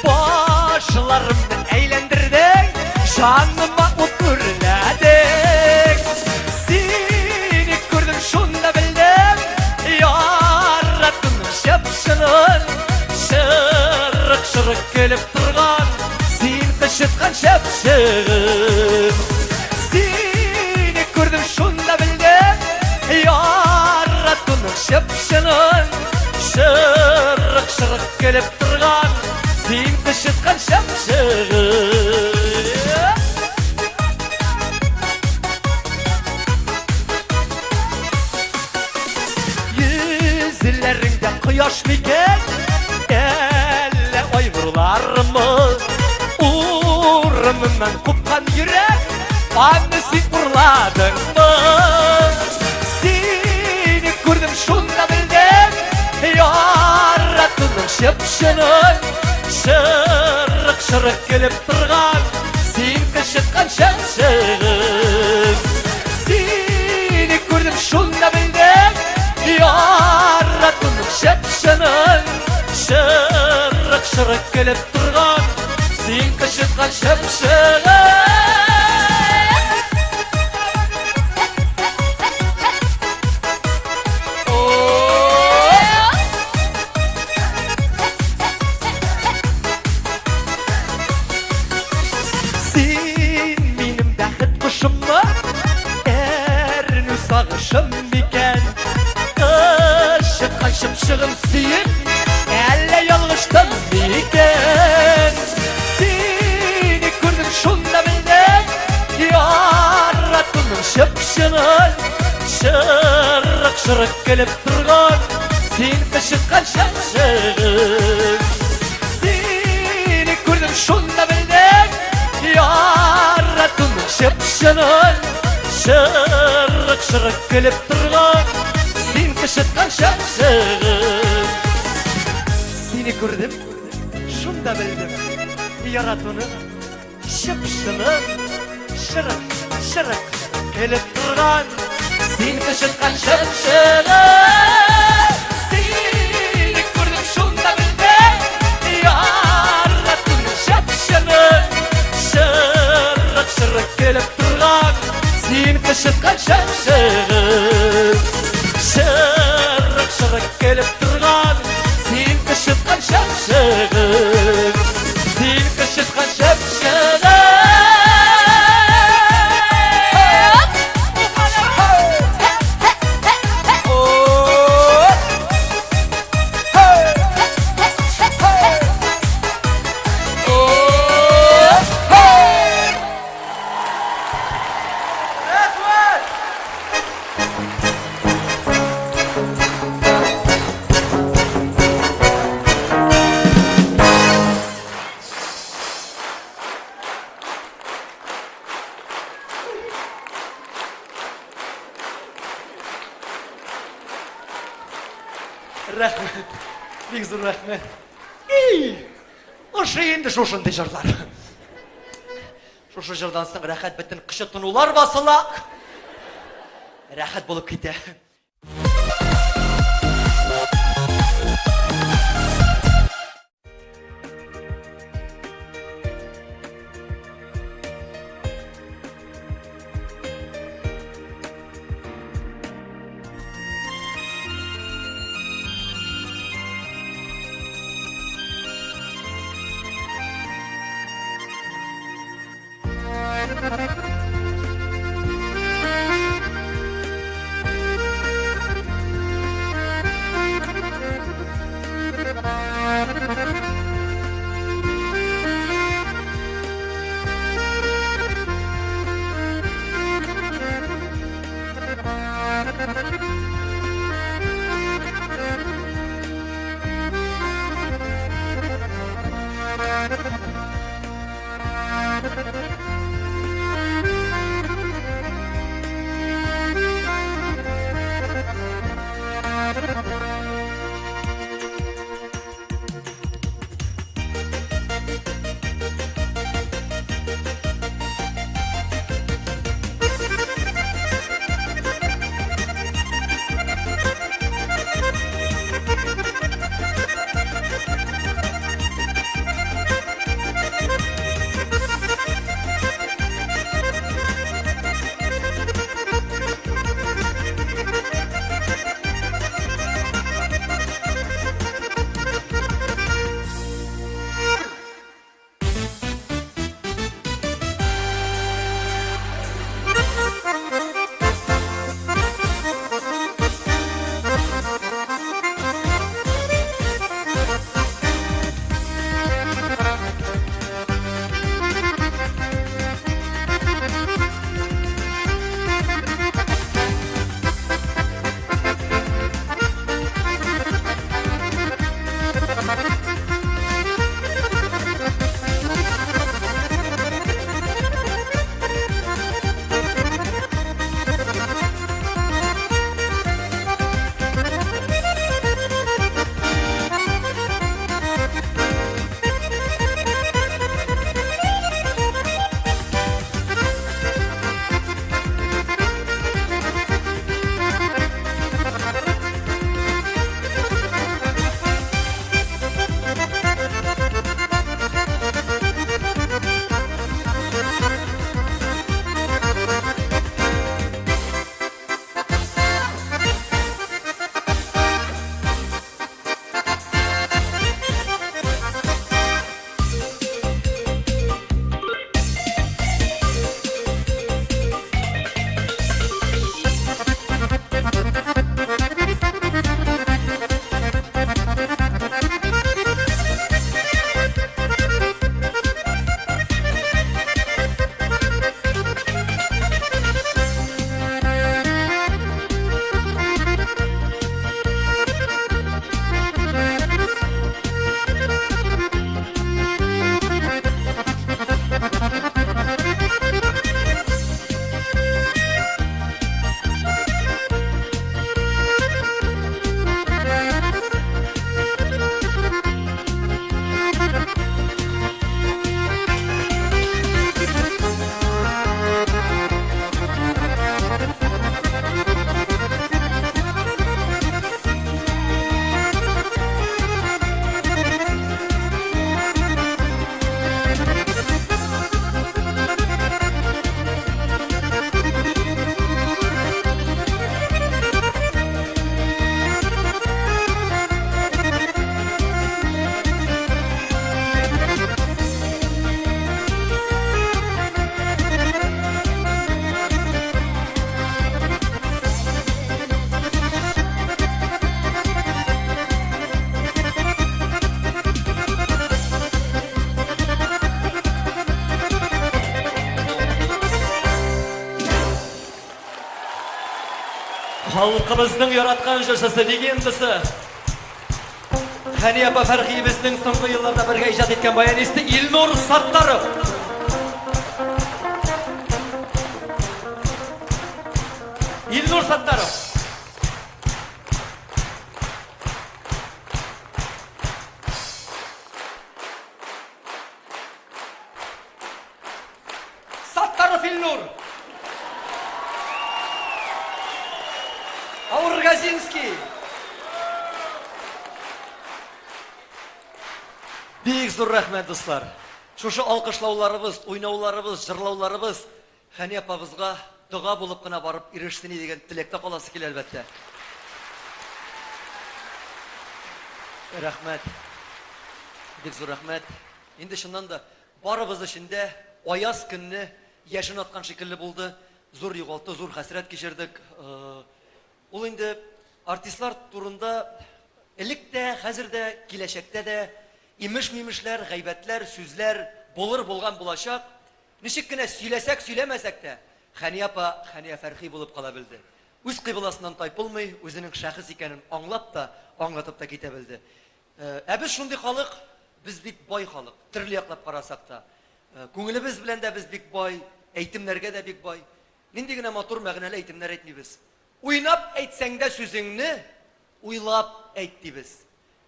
Башларымны әйләндердең, жаныма ут үрләдең. Сине күрдем, шунда белдем, яраттым чып-чынын. Шырык-шырык көлеп торган, син кычыткан чыпчыгым. Сине күрдем, шунда белдем, яраттым чып-чынын. Шырык-шырык көлеп торган, син кычыткан чыпчыгым. Йөзләреңдә кояш микән, әллә ай нурларымы? Урыныннан купкан йөрәк, аны син урладыңмы? Сине күрдем, шунда белдем, яратуның чып-чынын. Шырык-шырык көлеп торган, син кычыткан чыпчыгым. Сине күрдем, шунда белдем, яратуның чып-чынын. Шырык-шырык көлеп торган, син кычыткан чыпчыгым. ялгышым микән? Кычыткан чыпчыгым сөеп, әллә ялгыштым микән? Сине күрдем шунда белдем, яратуның чып-чынын. Чырык-чырык көлеп торган, син кычыткан чыпчыгым. Сине күрдем шунда белдем, яратуның чып-чынын. Чырык-чырык көлеп торган, син кычыткан чыпчыгым. Сине күрдем, шунда белдем, яратуны чып-чынын. Чырык-чырык көлеп торган, син кычыткан чыпчыгым. Сине күрдем шунда белдем, яратуны чып-чынын. Чырык-чырык көлеп торган, син кычыткан чыпчыгым. Чырык-чырык көлеп торган, син кычыткан чыпчыгым. Син кычыткан чыпчыгым. Рәхмәт! Рәхмәт. Бик зур рәхмәт. Эй! Ошый инде шушындый җырлар. Шушы җырдан соң рәхәт бөтен кычытынулар басыла. Рәхәт булып китә. Халкыбызның яраткан җырчысы, легендасы Хәния апа Фәрхиебезнең соңгы елларда бергә иҗат иткән баянисты Илнур Саттаров. Илнур Саттаров. Саттаров Илнур. Аургазинский. Бик зур рәхмәт, дуслар. Шушы алкышлауларыбыз, уйнауларыбыз, җырлауларыбыз Хәния апабызга дога булып кына барып ирешсен дигән теләктә каласы килә, әлбәттә. Рәхмәт. Бик зур рәхмәт. Инде чыннан да барыбыз өчен дә аяз көнне яшен аткан шикелле булды. Зур югалту, зур хәсрәт кичердек. Ул инде артистлар турында элек тә, хәзер дә, киләчәктә дә имеш-мимешләр, гайбәтләр, сүзләр булыр, булган, булачак. Ничек кенә сөйләсәк, сөйләмәсәк тә, Хәния апа Хәния Фәрхи булып кала белде. Үз кыйбласыннан тайпылмый, үзенең шәхес икәнен аңлап та, аңлатып та китә белде. Ә без шундый халык, без бик бай халык, төрле яклап карасак та. Күңелебез белән дә без бик бай, әйтемнәргә дә бик бай. Нинди генә матур мәгънәле әйтемнәр әйтмибез. Уйнап әйтсәң дә сүзеңне, уйлап әйт дибез.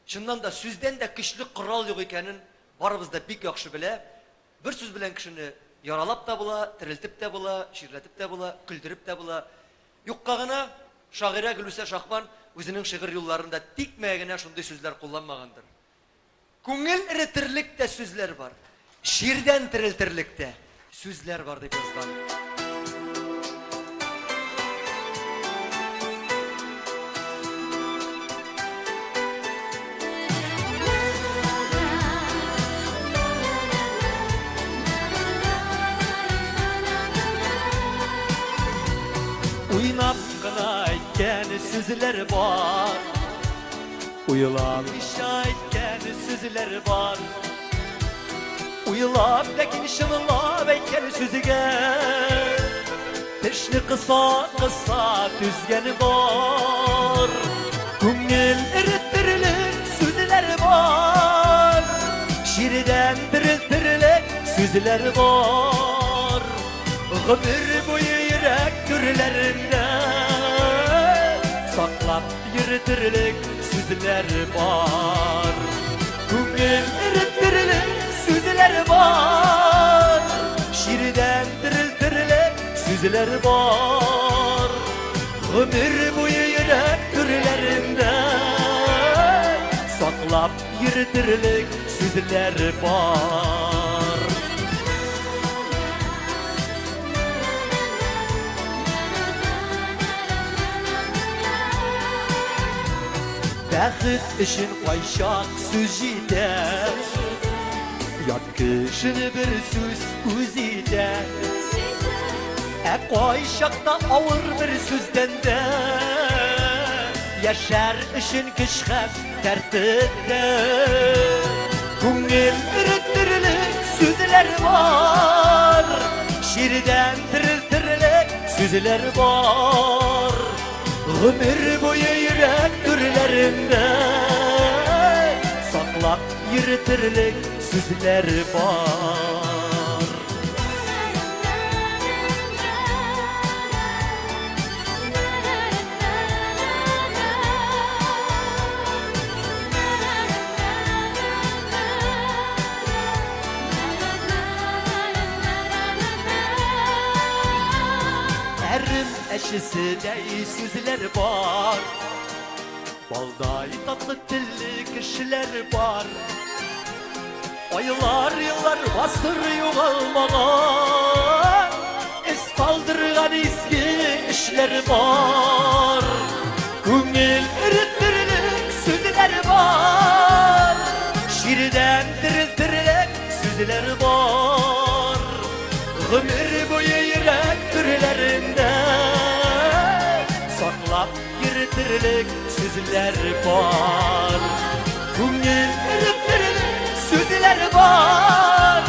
Чыннан да, сүздән дә көчле корал юк икәнен барыбыз да бик яхшы белә. Бер сүз белән кешене яралап та була, терелтеп тә була, чирләтеп тә була, көлдереп тә була. Юкка гына шагыйрә Гөлүсә Шахман үзенең шигырь юлларында тикмәгә генә шундый сүзләр кулланмагандыр. Күңел эретерлек тә сүзләр бар, чирдән терелтерлек тә сүзләр бар, дип язган. Уйнап кына әйткән сүзләр бар, Уйламыйча әйткән сүзләр бар. Уйлап, ләкин чынлап әйткән сүзгә Тешне кыса-кыса түзгән бар. Күңел эретерлек сүзләр бар, Чирдән терелтерлек сүзләр бар. Гомер буе йөрәк түрләрендә Саклап йөртерлек сүзләр бар. Күңел эретерлек сүзләр бар, Чирдән терелтерлек сүзләр бар. Гомер буе йөрәк түрләрендә Саклап йөртерлек сүзләр бар. Бәхет өчен кайчак сүз җитә, Ят кешене бер сүз үз итә. Ә кайчакта авыр бер сүздән дә Яшәр өчен көч һәм дәрт бетә. Күңел эретерлек сүзләр бар, Чирдән терелтерлек сүзләр бар. Гомер буе йөрәк түрләрендә Саклап йөртерлек сүзләр бар. Әрем әчеседәй сүзләр бар, Балдай татлы телле кешеләр бар. Айлар, еллар, гасыр югалмаган, Эз калдырган изге эшләр бар. Күңел эретерлек сүзләр бар, Чирдән терелтерлек сүзләр бар. Гомер буе йөрәк түрләрендә Саклап йөртерлек сүзләр бар. Күңел эретерлек сүзләр бар,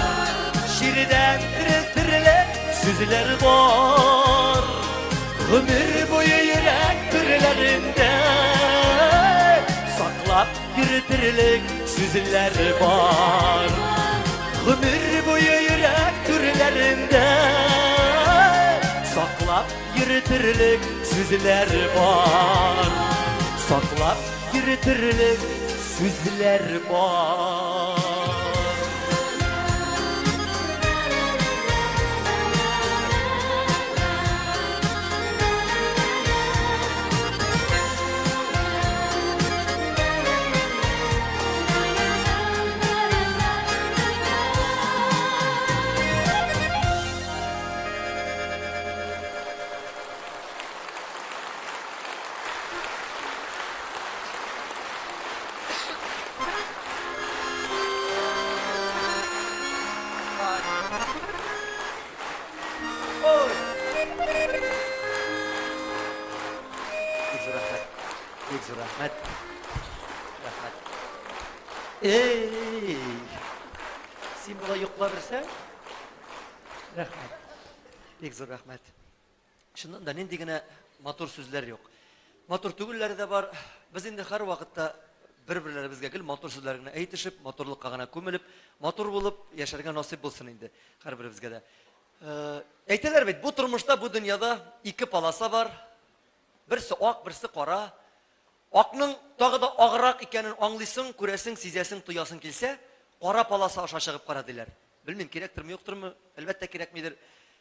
Чирдән терелтерлек сүзләр бар. Гомер буе йөрәк түрләрендә. йөртерлек сүзләр бар. Гомер буе йөрәк түрләрендә саклап йөртерлек сүзләр бар. Саклап йөртерлек сүзләр бар. Бик зур рәхмәт. Бик зур рәхмәт. Рәхмәт. Эй! Син болай йокла берсәң? Рәхмәт. Бик зур рәхмәт. Чыннан да нинди генә матур сүзләр юк. Матур түгелләре дә бар. Без инде һәрвакытта бер-берләребезгә гел матур сүзләр генә әйтешеп, матурлыкка гына күмелеп, матур булып яшәргә насыйп булсын инде һәрберебезгә дә. Э, әйтәләр бит, бу тормышта, бу дөньяда ике полоса бар. Берсе ак, берсе кара. Акның тагы да аграк икәнен аңлыйсың, күрәсең, сизәсең, тоясың килсә, кара полоса аша чыгып кара диләр. Белмим, кирәктерме, юктырмы, әлбәттә кирәкмидер.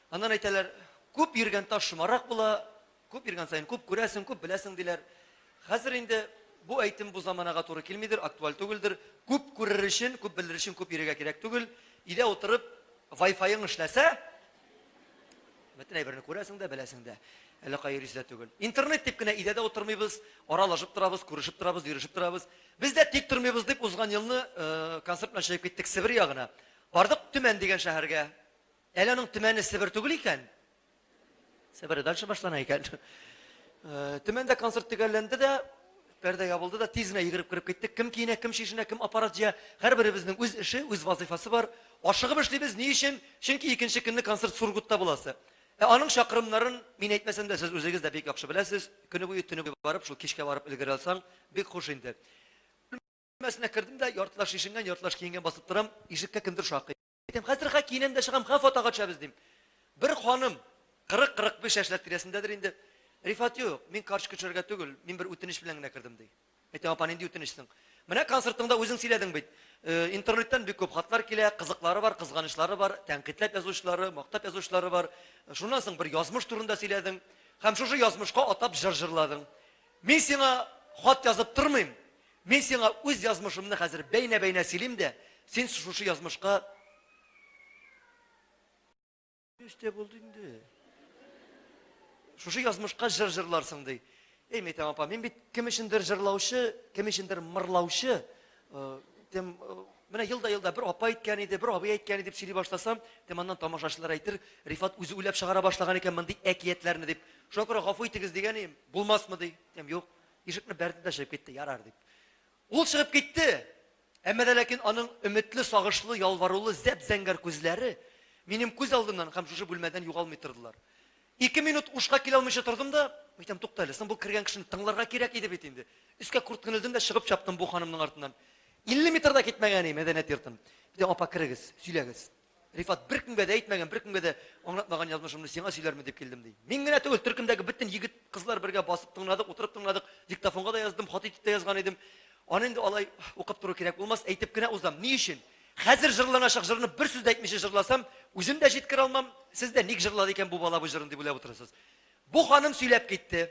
Аннан әйтәләр, күп йөргән таш шомарак була, күп йөргән саен күп күрәсең, күп беләсең диләр. Хәзер инде бу әйтем бу заманага туры килмидер, актуаль түгелдер. Күп күрер өчен, күп белер өчен күп йөрергә кирәк түгел. Өйдә утырып, Wi-Fi-ың эшләсә, бөтен әйберне күрәсең дә, беләсең дә. Әллә кая йөрисе дә түгел. Интернет дип кенә өйдә дә утырмыйбыз, аралашып торабыз, күрешеп торабыз, йөрешеп торабыз. Без дә тик тормыйбыз дип узган елны э, концерт белән чыгып киттек Себер ягына. Бардык Төмән дигән шәһәргә. Әле аның Төмәне Себер түгел икән. Себере дальше башлана икән. Э, Төмәндә концерт төгәлләнде дә, пәрдә ябылды да, тиз генә йөгереп кереп киттек. Кем киенә, кем чишенә, кем аппарат җыя. Һәрберебезнең үз эше, үз вазыйфасы бар. Ашыгып эшлибез, ни өчен? Чөнки икенче көнне концерт Сургутта буласы. Ә аның чакрымнарын мин әйтмәсәм дә, сез үзегез дә бик яхшы беләсез. Көне буе, төне буе барып, шул кичкә барып өлгерә алсаң, бик хуш инде. Бүлмәсенә кердем дә, яртылаш чишенгән, яртылаш киенгән басып торам, ишеккә кемдер шакый. Әйтәм, хәзер хә киенәм дә чыгам, хә фотога төшәбез дим. Бер ханым, 40-45 яшьләр тирәсендәдер инде. Рифат юк, мин карточка төшерергә түгел, мин бер үтенеч белән генә кердем ди. Әйтәм, апа, нинди үтенеч соң? Менә концертыңда үзең сөйләдең бит. Э, интернеттан бик күп хатлар килә, кызыклары бар, кызганычлары бар, тәнкыйтьләп язучылары, мактап язучылары бар. Шуннан соң бер язмыш турында сөйләдең һәм шушы язмышка атап җыр җырладың. Мин сиңа хат язып тормыйм, Мин сиңа үз язмышымны хәзер бәйнә-бәйнә сөйлим дә, син шушы язмышка Өстә булды инде. Шушы язмышка җыр җырларсың ди. Эй, Мәйтәм апа, мин бит кем өчендер җырлаучы, кем өчендер мырлаучы. Э, тем, э, менә елда-елда бер апа әйткән иде, бер абый әйткән иде дип сөйли башласам, тем аннан тамашачылар әйтер, Рифат үзе уйлап чыгара башлаган икән мондый әкиятләрне дип. Шуңа күрә гафу итегез дигән идем, булмасмы ди. Тем юк. Ишекне бәрде дә чыгып китте, ярар дип. Ул чыгып китте. Әмма дә ләкин аның өметле, сагышлы, ялварулы зәп-зәңгәр күзләре минем күз алдымнан һәм шушы бүлмәдән югалмый тордылар. Ике минут ушка килә алмыйча тордым да, әйтәм, тукта әле, соң бу кергән кешене тыңларга кирәк иде бит инде. Өскә куртканы элдем дә чыгып чаптым бу ханымның артыннан. 50 метр да китмәгән и мәдәният йортын. Әйтәм, апа, керегез, сөйләгез. Рифат, беркемгә дә әйтмәгән, беркемгә дә аңлатмаган язмышымны сиңа сөйләрмен дип килдем, ди. Мин генә түгел, төркемдәге бөтен егет, кызлар бергә басып тыңладык, утырып тыңладык, диктофонга да яздым, хат итеп тә язган идем. Аны инде алай укып тору кирәк булмас, әйтеп кенә узам. Ни өчен? Хәзер җырланачак җырны бер сүз дә әйтмичә җырласам, үзем дә җиткерә алмам, сез дә ник җырлады икән бу бала бу җырын дип уйлап утырасыз. Бу ханым сөйләп китте.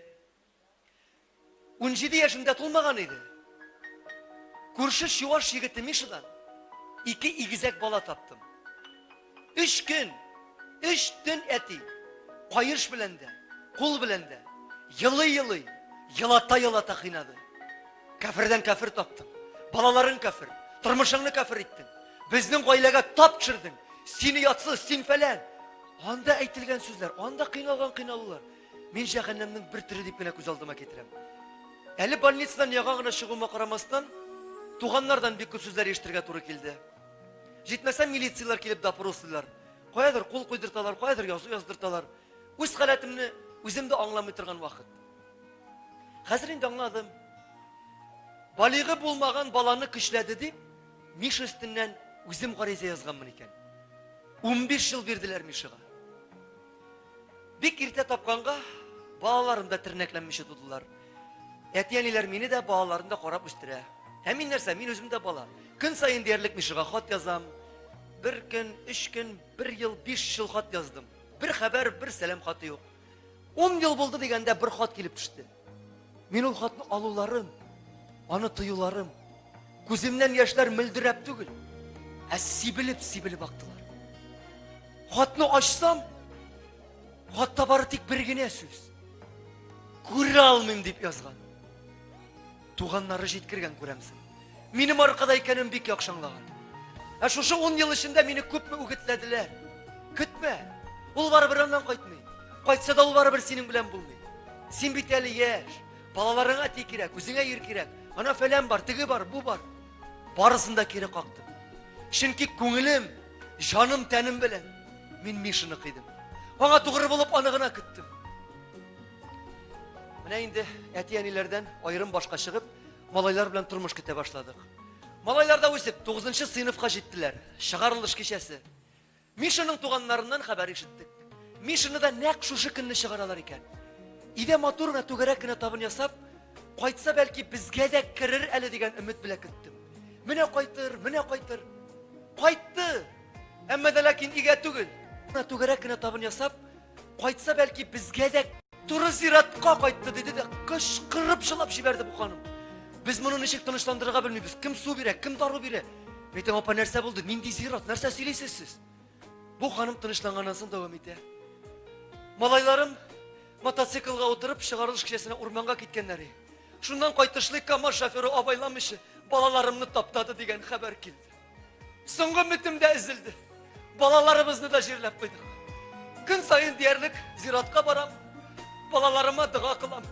17 яшем дә тулмаган иде. Күрше чуваш егете Мишадан ике игезәк бала таптым. Өч көн, өч төн әти, каеш белән дә, кул белән дә, елый-елый, елата-елата кыйнады. Кәфердән кәфер таптың, балаларың кәфер, тормышыңны кәфер иттең. Безнең гаиләгә тап төшердең. Син оятсыз, син фәлән. Анда әйтелгән сүзләр, анда кыйналган кыйналулар. Мин җәһәннәмнең бер төре дип кенә күз алдыма китерәм. Әле больницадан яңа гына чыгуыма карамастан, туганнардан бик күп сүзләр ишетергә туры килде. Җитмәсә, милицияләр килеп допрослыйлар. Каядыр кул куйдырталар, каядыр язу яздырталар. Үз халәтемне үзем дә аңламый торган вакыт. Хәзер инде аңладым. Балигы булмаган баланы көчләде дип, Миша өстеннән үзем гариза язганмын икән. 15 ел бирделәр Мишага. Бик иртә тапканга балаларым да тернәкләнмичә тудылар. Әти-әниләр мине дә, балаларын да карап үстерә. Ә мин нәрсә? Мин үзем дә бала. Көн саен диярлек Мишага хат язам. Бер көн, өч көн, бер ел, биш ел хат яздым. Бер хәбәр, бер сәлам хаты юк. Ун ел булды дигәндә бер хат килеп төште. Мин ул хатны алуларым, аны тоюларым, күземнән яшьләр мөлдерәп түгел, ә сибелеп-сибелеп актылар. Хатны ачсам, хатта бары тик бер генә сүз. Күрә алмыйм дип язган. Туганнары җиткергән күрәмсең. Минем аркада икәнен бик яхшы аңлаган. Ә шушы 10 ел эчендә мине күпме үгетләделәр. Көтмә. Ул барыбер аннан кайтмый. Кайтса да ул барыбер синең белән булмый. Син бит әле яшь. Балаларыңа әти кирәк, үзеңә ир кирәк. Ана фәлән бар, теге бар, бу бар. Барысын да кире кактым. Чөнки күңелем, җаным, тәнем белән мин Мишаны кыйдым. Аңа тугры булып аны гына көттем. Менә инде әти-әниләрдән аерым башка чыгып, малайлар белән тормыш көтә башладык. Малайлар да үсеп, 9 сыйныфка җиттеләр. Чыгарылыш кичәсе. Мишаның туганнарыннан хәбәр ишеттек. Мишаны да нәкъ шушы көнне чыгаралар икән. Өйдә матур гына түгәрәк кенә табын ясап, кайтса бәлки безгә дә керер әле дигән өмет белән көттем. Менә кайтыр, менә кайтыр. Кайтты! Әмма дә ләкин өйгә түгел. Менә түгәрәк кенә табын ясап, кайтса бәлки безгә дә туры зиратка кайтты диде дә кычкырып жылап җибәрде бу ханым. Без моны ничек тынычландырырга белмибез. Кем су бирә, кем дару бирә? Әйтәм, апа, нәрсә булды? Нинди зират? Нәрсә сөйлисез сез? Бу ханым тынычланганнан соң дәвам итә. Малайларым мотоциклга утырып чыгарылыш кичәсенә урманга киткәннәр. Шуннан кайтышлый КАМАЗ шоферы абайламыйча балаларымны таптады дигән хәбәр килде. Соңгы өметем дә өзелде. Балаларыбызны да җирләп куйдык. Көн саен диярлек зиратка барам. Балаларыма дога кылам.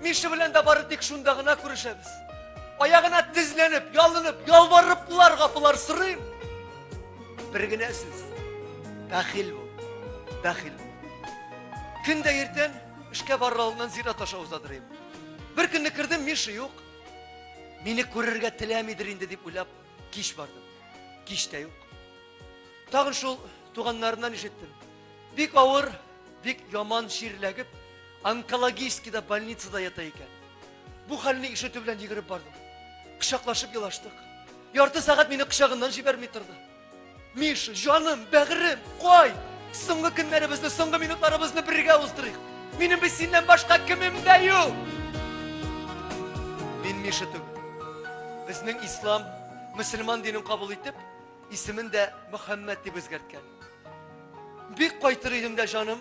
Миша белән дә бары тик шунда гына күрешәбез. Аягына тезләнеп, ялынып, ялварыплар, гафулар сорыйм. Бер генә сүз. Бәхил бул. Бәхил бул. Көн дә иртән эшкә барыр алдыннан зират аша узадырыйм. Бер көнне кердем, Миша юк. Мине күрергә теләмидер инде дип уйлап, кич бардым. Кич тә юк. Тагын шул туганнарыннан ишеттем. Бик авыр, бик яман чирләгеп, онкологическийда больницада ята икән. Бу хәлне ишетү белән йөгереп бардым. Кочаклашып елаштык. Ярты сәгать мине кочагыннан җибәрми торды. Миша, җаным, бәгырем, кай! Соңгы көннәребезне, соңгы минутларыбызны бергә уздырыйк. Минем бит синнән башка кемем дә юк. Мин Миша түгел. Безнең ислам, мөселман динен кабул итеп, исемен дә Мөхәммәд дип үзгәрткән. Бик кайтыр идем дә, җаным.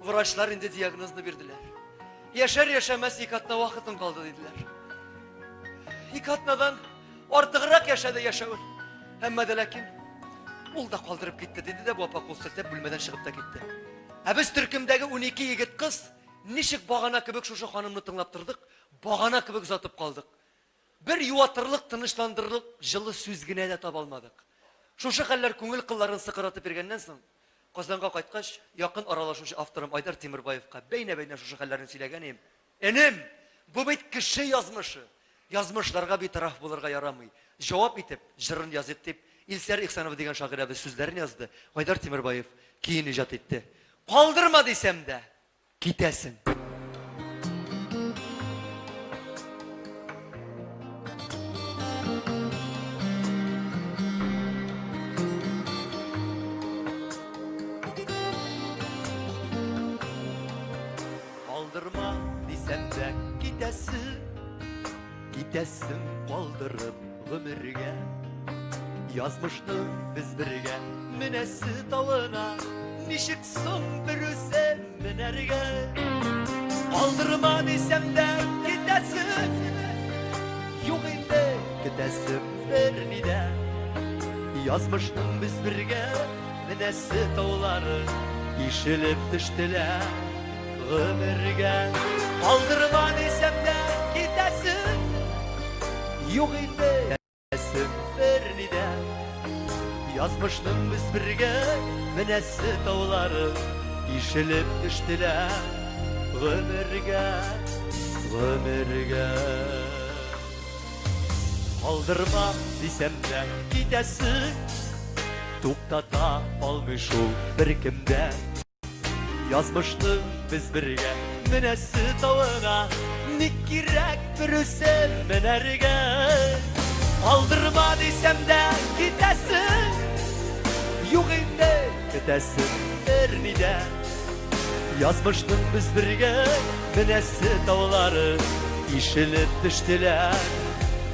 Врачлар инде диагнозны бирделәр. Яшәр яшәмәс ике атна вакытың калды диделәр. Ике атнадан Артыграк яшәде яшәвен. Әмма дә ләкин ул да калдырып китте, диде дә бу апа кул селтәп бүлмәдән чыгып та китте. Ә без төркемдәге 12 егет кыз ничек багана кебек шушы ханымны тыңлап тордык, багана кебек озатып калдык. Бер юатырлык, тынычландырырлык җылы сүз генә дә таба алмадык. Шушы хәлләр күңел кылларын сыкратып йөргәннән соң, Казанга кайткач, якын аралашучы авторым Айдар Тимербаевка бәйнә-бәйнә шушы хәлләрне сөйләгән идем. Энем, бу бит кеше язмышы. Язмышларга битараф булырга ярамый. Җавап итеп, җырын языйк дип, Илсәр Ихсанова дигән шагыйрәбез сүзләрен язды, Айдар Тимербаев көен иҗат итте. Калдырма дисәм дә, китәсең. Калдырма дисәм дә китәсең, китәсең калдырып гомергә. Язмышның без бергә менәсе тавына, ничек соң берүзе менәргә? Калдырма дисәм дә китәсең, юк инде көтәсем берни дә. Язмышның без бергә Менәсе таулары ишелеп төштеләр гомергә. Калдырма дисәм дә китәсең, юк инде әсем берни дә. Язмышның без бергә менәсе таулары ишелеп төштеләр гомергә, гомергә. Калдырма дисәм дә китәсең, Туктата алмый шул беркем дә. Язмышның без бергә менәсе тавына, Ник кирәк берүзен менәргә? Калдырма дисәм дә китәсең, Юк инде көтәсем берни дә. Язмышның без бергә менәсе таулары Ишелеп төштеләр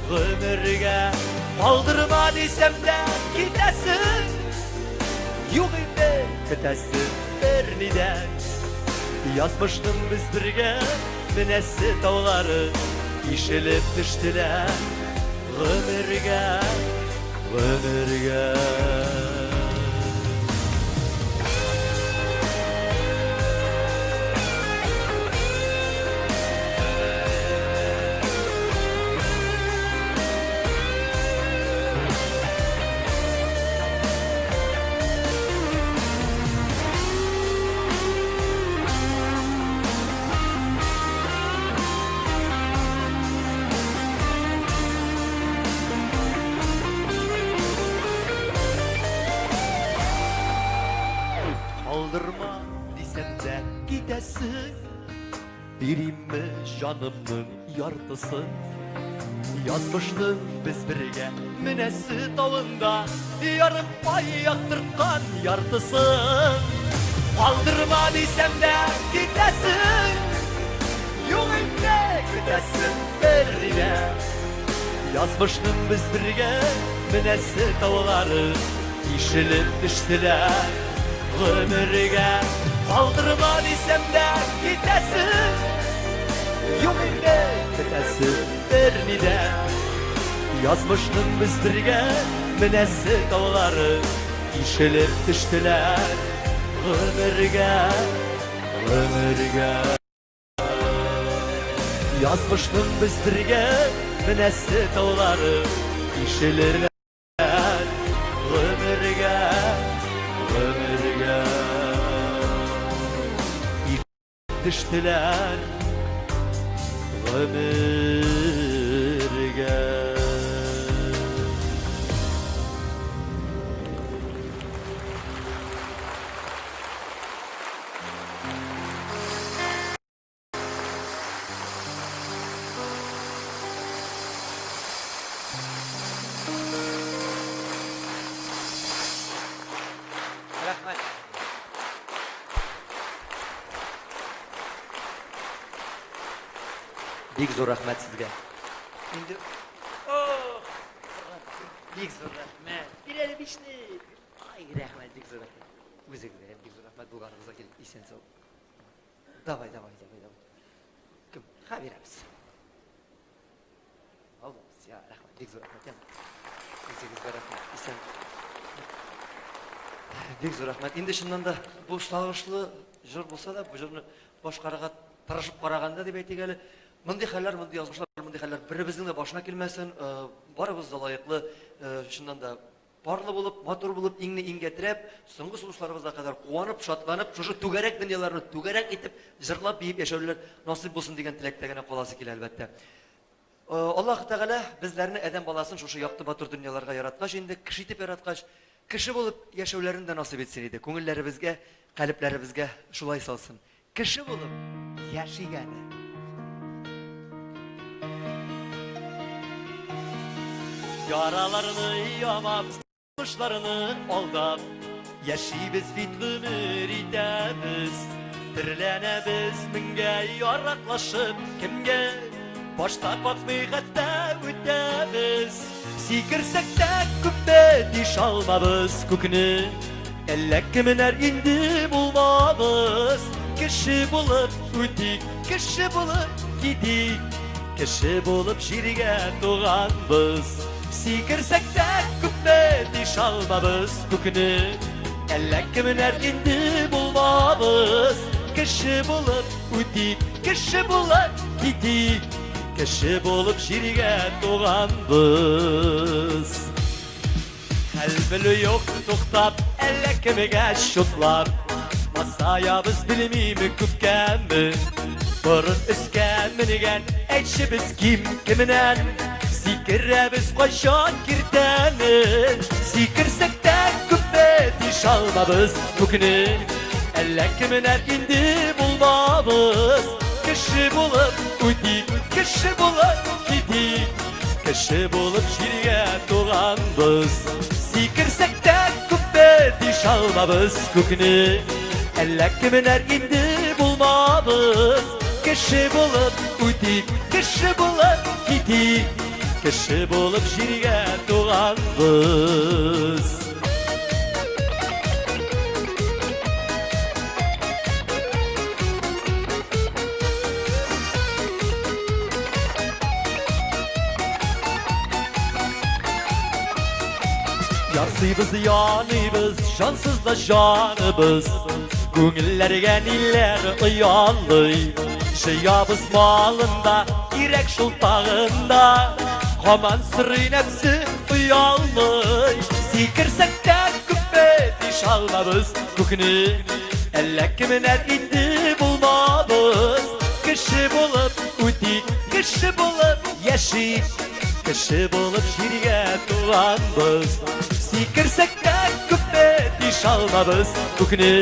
гомергә. Калдырма дисәм дә китәсең, Юк инде көтәсем берни дә. Язмышның без бергә менәсе таулары Ишелеп төштеләр гомергә, гомергә. Калдырма дисәм дә китәсең, Биримме җанымның яртысын? Язмышның без бергә менәсе тавында Ярым ай яктырткан яртысын. Калдырма дисәм дә китәсең, Юк инде көтәсем берни дә. Язмышның без бергә менәсе таулары Ишелеп төштеләр гомергә. Калдырма дисәм дә китәсең, Юк инде көтәсем берни дә. Язмышның без бергә менәсе таулары Ишелеп төштеләр гомергә, гомергә. Язмышның без бергә менәсе таулары Ишелерләр гомергә, гомергә. Төштеләр гомергә. Рәхмәт. Бик зур рәхмәт сезгә. Инде Ох! Бик зур рәхмәт. Бир әле бишне. Ай, рәхмәт, бик зур рәхмәт. Үзегезгә бик зур рәхмәт булганыгызга килеп исән сау. Давай, давай, давай, давай. Кем? Ха бирәбез. Алабыз, я, рәхмәт, бик зур рәхмәт. Үзегезгә рәхмәт. Исән. Бик зур рәхмәт. Инде чыннан да бу сагышлы җыр булса да, бу җырны башкарырга тырышып караганда дип әйтик әле, мондый хәлләр, мондый язмышлар, мондый хәлләр беребезнең дә башына килмәсен, э, барыбыз да лаеклы, э, чыннан да Парлы булып, матур булып, иңне иңгә терәп, соңгы сулышларыбызга кадәр куанып, шатланып, шушы түгәрәк дөньяларны түгәрәк итеп, җырлап, биеп яшәүләр насыйп булсын дигән теләктә генә каласы килә, әлбәттә. Э, Аллаһ Тәгалә безләрне, адәм баласын шушы якты матур дөньяларга яраткач инде, кеше итеп яраткач, кеше булып яшәүләрен дә насыйп итсен иде. Күңелләребезгә, калебләребезгә шулай салсын. Кеше булып яшик әле. Яраларны ямап, Кошларны алдап, Яшибез бит гомер итәбез. Терләнәбез меңгә яраклашып, Кемгә башта какмый хәтта үтәбез. Сикерсәк тә күпме тиш алмабыз күкне. Әллә кемнәр инде булмабыз. Кеше булып үтик, кеше булып китик. Кеше булып җиргә туганбыз. Сикерсәк тә күпме тиш алмабыз күкне. Әллә кемнәр инде булмабыз. Кеше булып үтик, кеше булып китик. Кеше булып җиргә туганбыз. Хәл белү юк, туктап, әллә кемгә чутлап. Масаябыз белмиме күпкәме? Борын өскә менгән, әйтче без ким кемнән? Сикерәбез кайчан киртәне, Сикерсәк тә күпме тишалмабыз күкне. Әллә кемнәр инде булмабыз, Кеше булып үтик, кеше булып китик. Кеше булып җиргә туганбыз. Сикерсәк тә күпме тишалмабыз күкне. Әллә кемнәр инде булмабыз, Кеше булып үтик, кеше булып китик. Кеше булып җиргә туганбыз. Ярсыйбыз, яныйбыз, җансыз да җаныбыз. Күңелләргә ниләр оялый. Җыябыз малында, кирәк шул тагында. Хаман сорый нәфсе оялмый. Сикерсәк тә күпме тишалмабыз күкне. Әллә кемнәр инде булмабыз. Кеше булып үтик, кеше булып яшик. Кеше булып җиргә туганбыз. Сикерсәк тә күпме тишалмабыз күкне.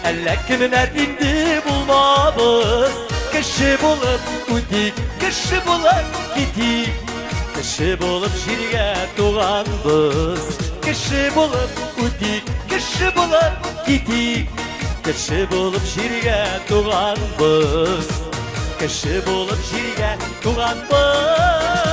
Әллә кемнәр инде булмабыз. Кеше булып үтик, кеше булып китик. Кеше булып җиргә туганбыз. Кеше булып үтик, кеше булып китик. Кеше булып җиргә туганбыз. Кеше булып җиргә туганбыз.